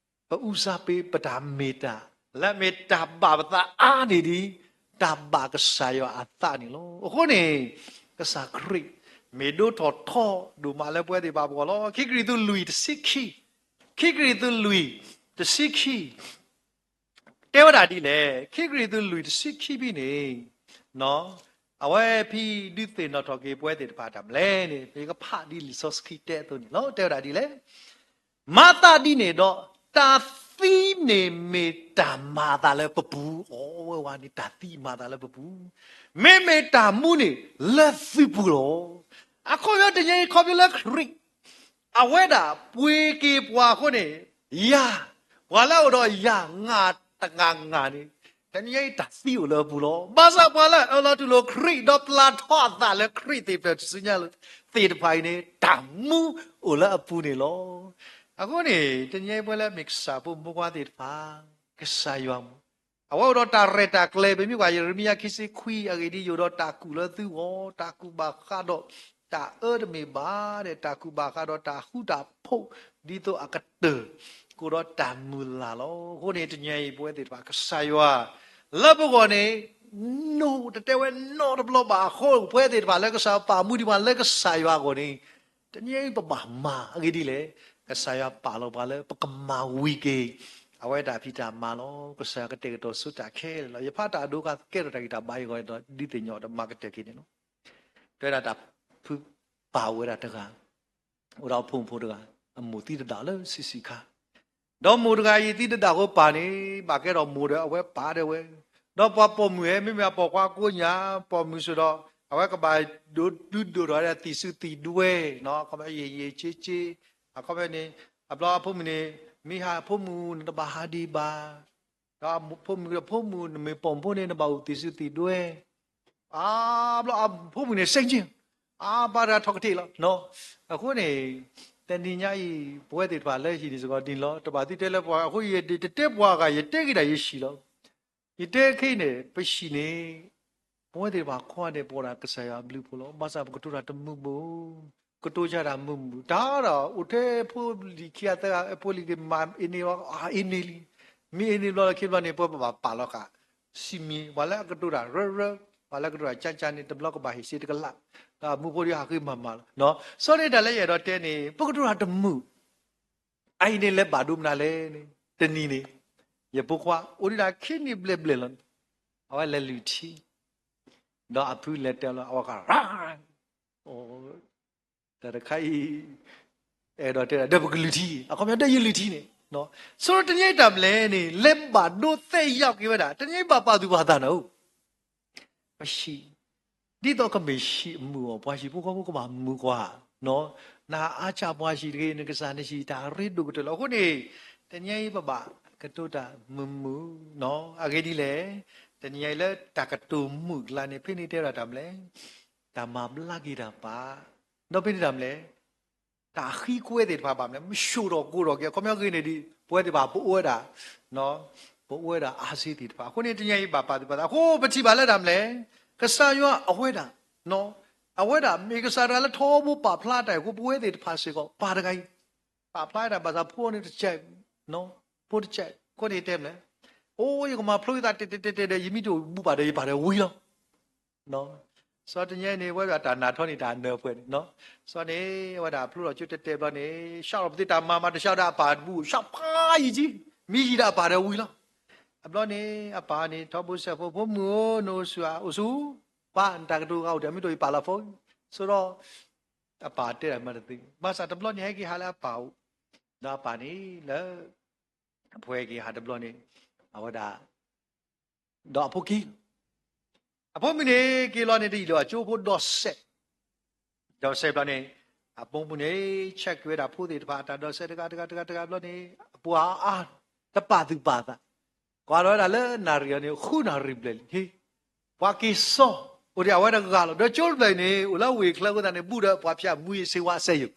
ပအူစၢ်ပ့ၤ ပတၢ်မ့ၢ်တၢ် လၢအမ့ၢ်တၢ်ဘၣ်ပသးအါန့ၢ်ဒံး တၢ်ဘၣ်ကစၢ်ယွၤအသးန့ၣ်လီၤ. အဃိန့ၣ် ကစၢ်ခရံာ် မ့ၢ်ဒိၣ်ထီၣ်ထီဒိၣ်မးလၢပဝဲသ့ၣ်တဖၣ်အဂီၢ်လီၤ. ခံကရံၣ်သူးလွံၢ်တဆံခံ, ခံကရံၣ်သူးလွံၢ် တဆံခံ တဲဝဲဒၣ်ဒ်လဲၣ်, ခံကရံၣ်သူးလွံၢ်တဆံခံဖဲန့ၣ်, အဝဲဖဲဒုးသ့ၣ်နီၣ်ထီၣ်က့ၤပဝဲသ့ၣ်တဖၣ်တၢ်မနုၤလဲၣ်န့ၣ် ပကဖးဒ်လံာ်စီဆှံတဲအသိးန့ၣ်လီၤ. တဲဝဲဒၣ်ဒ်လဲၣ်, မၤသးဒ်န့ၣ်ဒီး တၢ်သံန့ၣ်မ့ၢ်တၢ်မၤအသးလၢပပူၤ, အဝဲဝဲန့ၣ် တၢ်သံမၤအသးလၢပပူၤ, မ့မ့ၢ်တၢ်မူန့ၣ်လၢသုပူၤလီၤ. အခီပညီတနံၤအံၤ ခီဖျိလၢခရံာ် အဝဲဒၣ်ပှ့ၤက့ၤပှၤအဃိန့ၣ်, ယၤ ပှၤလၢအအိၣ်ဒီးယၤ ငါတဂၤငါန့ၣ် တနံၤညါအံၤတၢ်သံအိၣ်လၢအပူၤလီၤ. ဘၣ်ဆၣ်ပှၤလၢအအၢၣ်လီၤတူၢ်လိာ်ခရံာ် ဒီးပျၢ်ထီအသးလၢခရံာ်သ့ၣ်တဖၣ်စုညါသ့ၣ်တဖၣ်အံၤန့ၣ် တၢ်မူအိၣ်လၢအပူၤန့ၣ်လီၤ. အဃိန့ၣ် တနံၤညါအံၤပဝဲလၢမ့ၢ်ကစၢ်ဖိမုၣ်ဖိခွါသ့ၣ်တဖၣ် ကစၢ်ယွၤမူ အဝဲအိၣ်ဒီးတၢ်ရဲၣ်တၢ်ကျဲၤ ပမ့ၢ်ကွၢ်ယရမံယၤခံဆံခွံအဂ့ၢ်ဒ်အံၤ ယအိၣ်ဒီးတၢ်ကူၣ်လၢသုဂီၢ်, တၢ်ကူၣ်ဘၣ်ဃးဒီးတၢ်အၢတမ့ၢ်ဘၣ်ဒီး တၢ်ကူၣ်ဘၣ်ဃးဒီးတၢ်ဃူတၢ်ဖိး ဒ်သိးအကတၢၢ် ကအိၣ်ဒီးတၢ်မုၢ်လၢ်လီၤ. အဃိန့ၣ် တနံၤညါအံၤ ပဝဲသ့ၣ်တဖၣ် ကစၢ်ယွၤ လၢပဂီၢ်န့ၣ် နီၣ်တတဲဝဲနီတဘျီဘၣ်အဃိ ပဝဲသ့ၣ်တဖၣ်လၢကစၢ်ယွၤပာ်မူဒံးပှၤ လၢကစၢ်ယွၤအဂီၢ်န့ၣ် တနံၤညါအံၤပဘၣ်မၤအဂ့ၢ်ဒ်လဲၣ်. ကစၢ်ယွၤပာ်လီၤပှၤလၢပကမၤဝံၤက့ၤ အဝဲဒၣ်ဖံးတၢ်မၤလီၤ. ကစၢ်ယွၤကတဲာ်ကတီၤဆိတၢ်ခဲလၢာ်လီၤ. ယဖးတၢ်အဒိအခါကဲထီၣ်တၢ်ဂံၢ်တၢ်ဘါအံၤအဂီၢ်ဒီး ဒုးသ့ၣ်ညါအီၤဒီးမၤကတၢၢ်က့ၤန့ၣ်လီၤ. တဲဒၣ်တၢ်ဖုပၢ်အိၣ်ဝဲဒၣ်တဂၤ အိၣ်ဒီးအဖိမုၣ်ဖိတဂၤ, အမိၢ်သံတဒၣ်လၢဆံးဆံးခါ, ဒီးမိၢ်တဂၤအံၤသံတဒၣ်အဃိ ပၢ်န့ၣ် ဘၣ်ကဲထီၣ်မိၢ်ဒီးအဝဲပာ်ဒၣ်ဝဲ, ဒီးပှၤပိာ်မုၣ်ဧၢ, မ့မ့ၢ်အပိာ်ခွါကိးညါ ပိာ်မုၣ်စ့ၢ်ဒီး အဝဲကဘၣ်ဒိးဒုးဒိၣ်ထီၣ်ဝဲဒၣ်သံၣ်ဆူသံၣ်ဒွဲ, အခီပညီယံာ်ယံာ်က့က့, အခီပညီန့ၣ် အဘျီအဖိမုၣ်န့ၣ် မ့ၢ်ဟးအဖိမုၣ်န့ၣ်တဘၣ်ဟးဒံးဘၣ် ဒီးဖိမုၣ်ဒီးဖိမုၣ်န့ၣ်မ့ၢ်ပိာ်မုၣ်ဖိန့ၣ် နဘၣ်အိၣ်သံၣ်ဆူသံၣ်ဒွဲ, အါဘျီအဖိမုၣ်န့ၣ် စ့ၢ်ကီး အါဘၣ်တဂၤထီၣ်ကထံၣ်လီၤ. အဃိန့ၣ် တနံၤညါအံၤ ပဝဲသ့ၣ်တဖၣ်လၢဟံၣ်န့ၣ်စ့ၢ်ကီးဒ်န့ၣ်လီၤ. တဘၣ်သုတဲလၢပှၤ အဃိယတတဲပှၤဂၤ ယတဲက့ၤဒၣ်ယဟံၣ်လီၤ. ယတဲခဲအံၤန့ၣ် ပဟံၣ်န့ၣ် ပဝဲသ့ၣ်တဖၣ်ခီန့ၣ် ပဝဲဒၣ်ကစၢ်ယွၤအဘျုးအဖှိၣ်လီၤ. ဘၣ်ဆၣ်ပကတိၤတၢ်တမုာ်ဘၣ် ကတိၤတၢ်တမုာ်ဘၣ် တၢ်ဒီး အိၣ်ထဲဖိလံၤခံဂၤသၢဂၤ ဖိလံၤက့ၤမၤအ့န့ၢ်အီၤ အ့န့ၢ်လံ. မ့ၢ်အ့န့ၢ်ဘျီလၢခံဘျီန့ၣ် ပဝဲပဘၣ်ပာ်လီၤဃာ် စံးမံၤ ပှၤလၢအကတိၤတၢ်ရၢရၢ ပှၤလၢအကတိၤတၢ်ကၠါကၠါန့ၣ် တဘျီကဘၣ်ဟ့ၣ်စ့တကလး ဒီးမူဖိဒ်ဟးဃ့မၤမၤလီၤ. စီၤန့ၣ်တၢ်လၢယအဲၣ်ဒိးတဲန့ၣ် ပကတိၤတၢ်တမုာ် အအံၤန့ၣ်လဲၤဘၣ်ဒိမနုၤလဲၣ်န့ၣ် တနံၤန့ၣ် ယဖိခွါအိၣ်ဒံးဒၣ်ခံနံၣ်ဘျဲၣ်ဘျဲၣ်လီၤန့ၣ် အဝဲလဲၤလုၢ်ထံ ဒီးအဖုလဲၤတဲလီၤ အဝဲဃီ တၢ်တခါအံၤ အဲၣ်ဒိးတဲဒၣ် ဒီးပကလုၢ်ထံ အခီပညီဒီးယလုၢ်ထံန့ၣ် ဆိတနံၤအံၤတၢ်မနုၤလဲၣ်န့ၣ် လဲၤဘၣ်ဒိသဲယီၤက့ၤဝဲဒၣ် တနံၤအံၤဘၣ်ပာ်သူၣ်ပာ်သးနၤဧိၤ ပဟံၣ် ဒ်သိးကမ့ၢ်ဟံၣ်အမုာ်အီၤ ပှၤဟံၣ်ဖိဃီဖိကဘၣ်မုာ်ကွၢ် နအါစၢ်ပှၤဟံၣ်တဂ့ၤ နကစၢ်နဟံၣ်တၢ်ရ့ဒိၣ်ကတၢၢ်လီၤ. အဃိန့ၣ် တနံၤအံၤပဘၣ်ကတိၤတၢ်မုာ်မုာ် အဂ့ၢ်ဒ်လဲၣ်, တနံၤအံၤလၢတၢ်ကတိၤမုာ်အကျါန့ၣ် ဖဲန့ၣ်တဲဝဲဒၣ်တၢ်မနုၤလဲၣ်, တၢ်မၤဘျါက့ၤတၢ်ပာ်, ဒီးဖဲန့ၣ်တၢ်မနုၤလဲၣ် တၢ်ဃံကွဲသ့ၣ်တဖၣ်ဘၣ်မနုၤလဲၣ် မဆိၣ်ထီၣ်ကိၢ်ထီၣ်က့ၤ အခီပညီဂ့ၤန့ၣ်ဒ် ပဝဲသ့ၣ်တဖၣ်ပအိၣ်ဝဲဒၣ် ပအိၣ်ဝဲဒၣ်အါစ့သ့ၣ်တဖၣ် အဃိန့ၣ် တနံၤအံၤဘၣ်ပာ်သူၣ်ပာ်သး အဃိပထံၣ်ဘၣ်လၢတၢ်မနုၤလဲၣ်, ကစၢ်ယွၤအဝဲဒၣ် အဝဲဒၣ်မ့ၢ်ကစၢ်တဂၤလၢထီဘိပာ်ဖျါတၢ်အံၤအဃိ ပဝဲသ့ၣ်တဖၣ်စ့ၢ်ကီး ပၢ်တဂၤအံၤ ပာ်ဖျါဝဲဒၣ်ဘၣ်ဆၣ်ဖိန့ၣ်တကဲး ဖိတကဲး အဃိန့ၣ်တဲမနုၤလဲၣ်, အိ ယကမၤဖျိယသးတဲာ်တဲာ်တဲာ်ဒီး ယမ့ၢ်တအိၣ်ဘူးဘၣ်ဒီးယပၢ်ဒီးဝံၤလီၤ စီၤတနံၤအံၤန့ၣ် ဝဲဒၣ်တၢ်နၢ်ထီန့ၣ် တၢ်နၢၤပှဲၤန့ၣ် စီၤန့ၣ် အဝဲဒၣ်ဖျိထီၣ်ကၠိတဲာ်တဲာ်ဘျီန့ၣ် ဆှၢလီၤပသ့တၢ်မၤမၤတဆှၢဒီးအပၢ်တဘူၣ် ဆှၢဖးယံာ်ကံ မ့ၢ်ယံာ်ဒီးအပၢ်ဒီးဝံၤလီၤ. အဘျီန့ၣ် အပၢ်န့ၣ် ထီဘိစဲးဖိ ဖိမုၣ်ဧၢ နအိၣ်ဆူၣ်ဧါ အိၣ်ဆူၣ် ပၢ် နတၢ်ကတိၤဂၤအိၣ်ဒီး မ့ၢ်တအိၣ်ယပာ်လီၤဖိ ဆိဒီး အပၢ်တဲဒၣ်မၤတသ့ ဘၣ်ဆၣ်တဘျီန့ၣ် ဟဲက့ၤဟးလၢအပၢ်အိၣ် ဒီးအပၢ်န့ၣ်လၢ အဖိဟဲက့ၤဟးတဘျီန့ၣ် အဝဲဒၣ် ဒီးအဖိက့ၤ အဖိမုၣ်န့ၣ်က့ၤလီၤန့ၣ် တယံာ်လၢၤဘၣ် ကၠိဖိဒီးစဲး ဒီးစဲးဘျီန့ၣ် အဖိမုၣ်န့ၣ် ဆဲးက့ၤဝဲဒၣ်ဖိသ့ၣ်တဖၣ် အတၢ်ဒီးစဲးတဂၤတဂၤတဂၤတဂၤဘျီန့ၣ် အပှၤအါ တပာ်သူၣ်ပာ်သး ကွၢ်လီၤဝဲဒၣ်လၢနၣ်ရံၣ်အီၤန့ၣ် ဃုနၣ်ရံၣ်ဘျဲၣ်လံ ဟ့ ပှၤက့ၤစီၤ အိၣ်ဒံးအဝဲတဂၤလီၤ. ဒီးကၠိတဖျၢၣ်အံၤန့ၣ် အိၣ်လၢဝ့ၢ်ချၢအဃိသတးန့ၣ် ဘူးဒီးပှၤဖၠးမူယ့ၣ်စ့ဝါအစဲယိာ်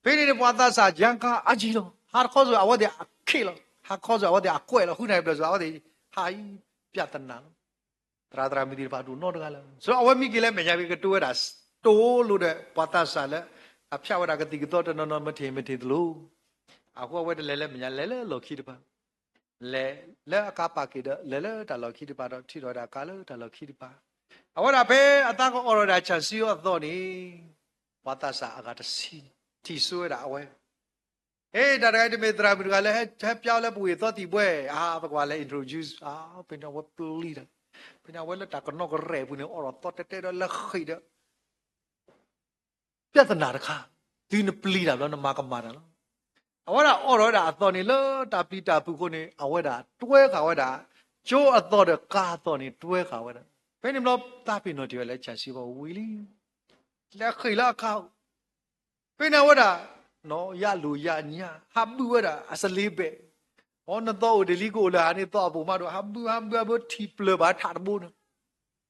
ဖဲန့ၣ်န့ၣ် ပှၤသးစၢ်ယါကါအါကံလီၤ. ဟးတခီစ့ၢ် အဝဲသ့ၣ်အခ့လီၤ. ဟးတခီစ့ၢ် အဝဲသ့ၣ်အကွဲးလီၤ. ဃုနၣ်ရံၣ်ဘျဲၣ်စ့ၢ် အဝဲသ့ၣ်ဟးအံၤ ပြဿနာလီၤ. သရၣ်သရၣ်မုၣ်သ့ၣ်တဖၣ်ဒိၣ်နီတဂၤလၢၤ. ဆိအဝဲမ့ၢ်က့ၤလၢမဲာ်ညါက့ၤကတိၤဝဲဒၣ် တိလိၤဒီးပှၤသးစၢ်လၢ အဖၠးဝဲဒၣ်ကသံၣ်ကသီတနီၤနီၤ မ့ၢ်ထံၣ်မ့ၢ်ထံၣ်သလိၤ အဃိအဝဲတလဲၤလၢမဲာ်ညါ လဲၤလၢလီၢ်ခံတဖၣ် လဲၤလၢအကါပာ်က့ၤဒီး လဲၤလၢတၢ်လီၢ်ခံတဖၣ်ဒီး ထံၣ်ထီၣ်ဝဲဒၣ်ကါလၢတၢ်လီၢ်ခံတဖၣ်. အဝဲဒၣ်ဖဲအသးကအိးထီၣ်ဝဲဒၣ်ဆၣ်စံအသီန့ၣ် ပှၤသးစၢ်အဂၤတဆံ ထံၣ်ဆိဝဲဒၣ်အဝဲ ဟ့ၣ် တၢ်တဂၤအံၤတမ့ၢ်သရၣ်မုၣ်တဂၤလၢ ဟဲဖျါလၢပဝ့ၢ်သီသံၣ်ဘှဲ အါ ပကွၢ်လဲၤ introduce အါ ဖဲန့ၣ်အဝဲပျံၤတၢ် ဖဲန့ၣ်အဝဲလၢတၢ်ကနီၣ်ကရဲၣ်အပူၤန့ၣ် အိးထီၣ်သီတဲတဲဒီးလၢဃ့ၢ်ဒီး ပြဿနာတခါ တုၤနပျံၤတၢ်ဘျီ နမၤကမၣ်တၢ်လီၤ. အဝဲဒၣ်အိးထီၣ်ဝဲဒၣ်အသီန့ၣ် လၢတၢ်ပျံၤတၢ်ဖုးအဃိန့ၣ် အဝဲဒၣ်တွဲဃာ်ဝဲဒၣ် ကၠိအသီဒီးကါအသီန့ၣ် တွဲဃာ်ဝဲဒၣ်. ဖဲန့ၣ်ဘျီ သးပ့ၤနီၣ်ထံၣ်ဝဲလၢဆၣ်စံအသီဝံၤလံ လဲၤဃ့ၢ်လၢအခါ ဖဲန့ၣ်အဝဲဒၣ် ယလိာ်ယညါ ဟးဘုၣ်ဝဲဒၣ်အစလ့ဘဲး အိ နသီအိၣ်တ့ၢ်လံ ကအိၣ်လၢဟးန့ၣ် သီအပိာ်မးဒီး ဟးဘုးဟးဘုးဟးဘုး ထံၣ်ပျၢၢ်ဘၣ်ထးတဘိန့ၣ်,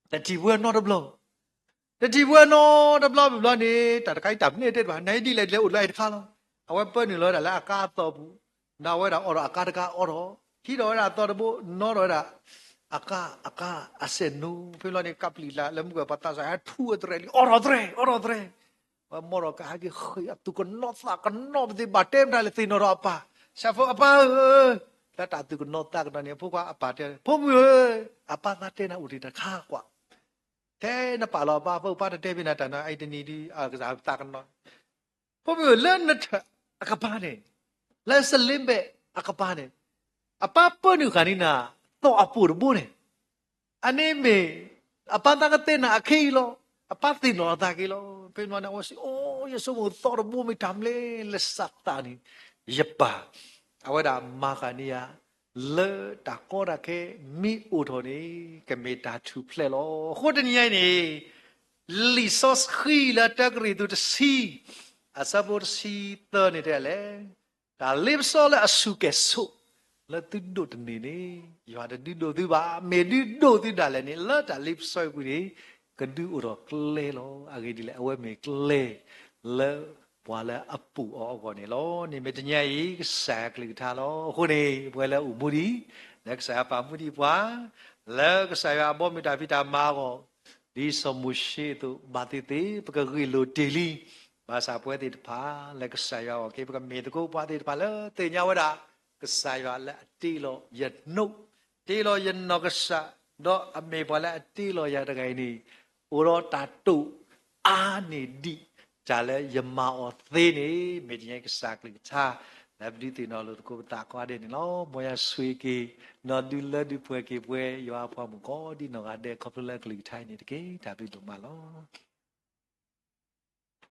တထံၣ်ပှဲၤနီတဘျီ, တထံၣ်ပှဲၤနီတဘျီဘျီန့ၣ် တၢ်တခါအံၤတၢ်မ့ၢ်တဲတဘၣ် နအံၤဒ်လဲၣ်ဒ်လဲၣ် အိၣ်တ့ၢ်လၢအံၤတခါလီၤ. အဝဲပၢနုာ်လီၤဝဲဒၣ်လၢအကါအသီပူၤ, ဒီးအဝဲဒၣ်အိးထီၣ်အကါတကါအိးထီၣ်, ဟံးထီၣ်ဝဲဒၣ်အသီတဘိ နီထီၣ်ဝဲဒၣ် အကါ အကါအစဲးနူၤ ဖဲန့ၣ်ဘျီန့ၣ် ကးပျံၤလၢ လၢမုၢ်ကပၤသးစၢ် ဟဲထူအသရဲလံ အိးထီၣ်သရဲ အိးထီၣ်သရဲ, ဝဲမိၢ်ဒီးကဟဲက့ၤဃ့အသုးကနီၣ်သးကနီၣ်ပသ့ၣ် ဘၣ်တဲမတၤလဲၣ် သ့ၣ်နီၣ်ထီၣ်အပၢ်, ဆၣ်ဖိအပၢ်ဧၢ, လၢတၢ်သုးကနီၣ်သးကနီၣ်န့ၣ် အဖိခွါအပၢ်တဲ ဖိမုၣ်ဧၢ, အပၢ်သးတဲနၤအိၣ်တ့ၢ်တခါကွၢ်, ထဲနပာ်လီၤအပၢ် ဖိခွါတတဲဘၣ်နၤတၢ်နီၤ အံၤတနံၤဒုး အကစၢ်သးကနီၣ် ဖိမုၣ်ဧၢ လၢနထၢၣ်အကပၤန့ၣ်, လၢစလ့ဘဲးအကပၤန့ၣ်, အပၢ်ပၢနုာ်ဃာ်န့ၢ်နၤ သီအပိာ်တဘိန့ၣ်, အန့ၣ်မ့ၢ် အပၢ်သးကတဲနၤအခဲအံၤလီၤ. အပၢ်သ့ၣ်နီၣ်အသးက့ၤလီၤ. ဖဲန့ၣ်ဘျီန့ၣ် အဝဲစံး အိ ယဆိကမိၣ်သီတဘိမ့ၢ်တၢ်မနုၤလဲၣ် လၢစးသးန့ၣ် ယပၢ် အဝဲဒၣ်မၤဃာ်န့ၢ်ယၤ လၢတၢ်ကီတၢ်ခဲ မ့ၢ်အိၣ်ထီၣ်န့ၣ် ကမ့ၢ်တၢ်ထူၣ်ဖျဲးလီၤ. အဃိတနံၤအံၤန့ၣ် လံာ်စီဆှံလၢတၢကရံၣ်သူးတဆံ အဆၢဖိတဆံသၢန့ၣ်တဲလဲၣ်, တၢ်လ့ပစီလၢအဆူၣ်ကဲၣ်ဆိး လၢသုဒိးတန့ၢ်န့ၣ် ယွၤတဒုးဒိးသုဘၣ်. မ့ၢ်ဒုးဒိးသုဒၣ်လဲာ်န့ၣ် လၢတၢ်လ့ပစီအပူၤန့ၣ် ကဒုးအိၣ်ထီၣ်ကျဲလီၤ. အဂ့ၢ်ဒ်လဲၣ်, အဝဲမ့ၢ်ကျဲ လၢပှၤလၢအပိာ်အီၤအဂီၢ်န့ၣ်လီၤ. န့ၣ်မ့ၢ်တနံၤအံၤ ကစၢ်ယွၤကလုၢ်ကထါလီၤ. အဃိန့ၣ် ပဝဲလၢအိၣ်မူဒံး လၢကစၢ်ယွၤပာ်မူဒံးပှၤ လၢကစၢ်ယွၤအဘီမုၢ်တၢ်ဖံးတၢ်မၤအဂီၢ် ဒ်စီၤမိၤၡ့အသိး ဘၣ်သ့ၣ်သ့ၣ် ပကဂ့ၢ်လိာ်တ့ၢ်လံ. ဘၣ်ဆၣ်ပဝဲသ့ၣ်တဖၣ် လၢကစၢ်ယွၤအအိၣ်က့ၤ ပကမ့ၢ်သကိးပှၤသ့ၣ်တဖၣ်လၢသ့ၣ်ညါဝဲဒၣ် ကစၢ်ယွၤလၢအတ့လီၤယနိၣ်, တ့လီၤယနီၢ်ကစၢ်, ဒီးအမ့ၢ်ပှၤလၢအတ့လီၤယၤတဂၤအံၤန့ၣ် အိၣ်ဒီးတၢ်တိာ်အါန့ၢ်ဒံး တၢ်လၢယမၤအီၤသ့န့ၣ် မ့ၢ်တနံၤအံၤကစၢ်ကလုၢ်ကထါ လၢပဒုးသ့ၣ်နီၣ်လိာ်သကိးပသးကိးဂၤဒဲးန့ၣ်လီၤ. မ်ယွၤဆိၣ်ဂ့ၤက့ၤ ဒီးဒုးလၢဒုးပှဲၤက့ၤပဝဲ ယွၤအပှၤမုၣ်ကိးဒံနီၢ်ဂၤဒဲး ခီဖျိလၢကလုၢ်ကထါအံၤန့ၣ်တက့ၢ်. တၢ်ဘျုးဒိၣ်မးလီၤ.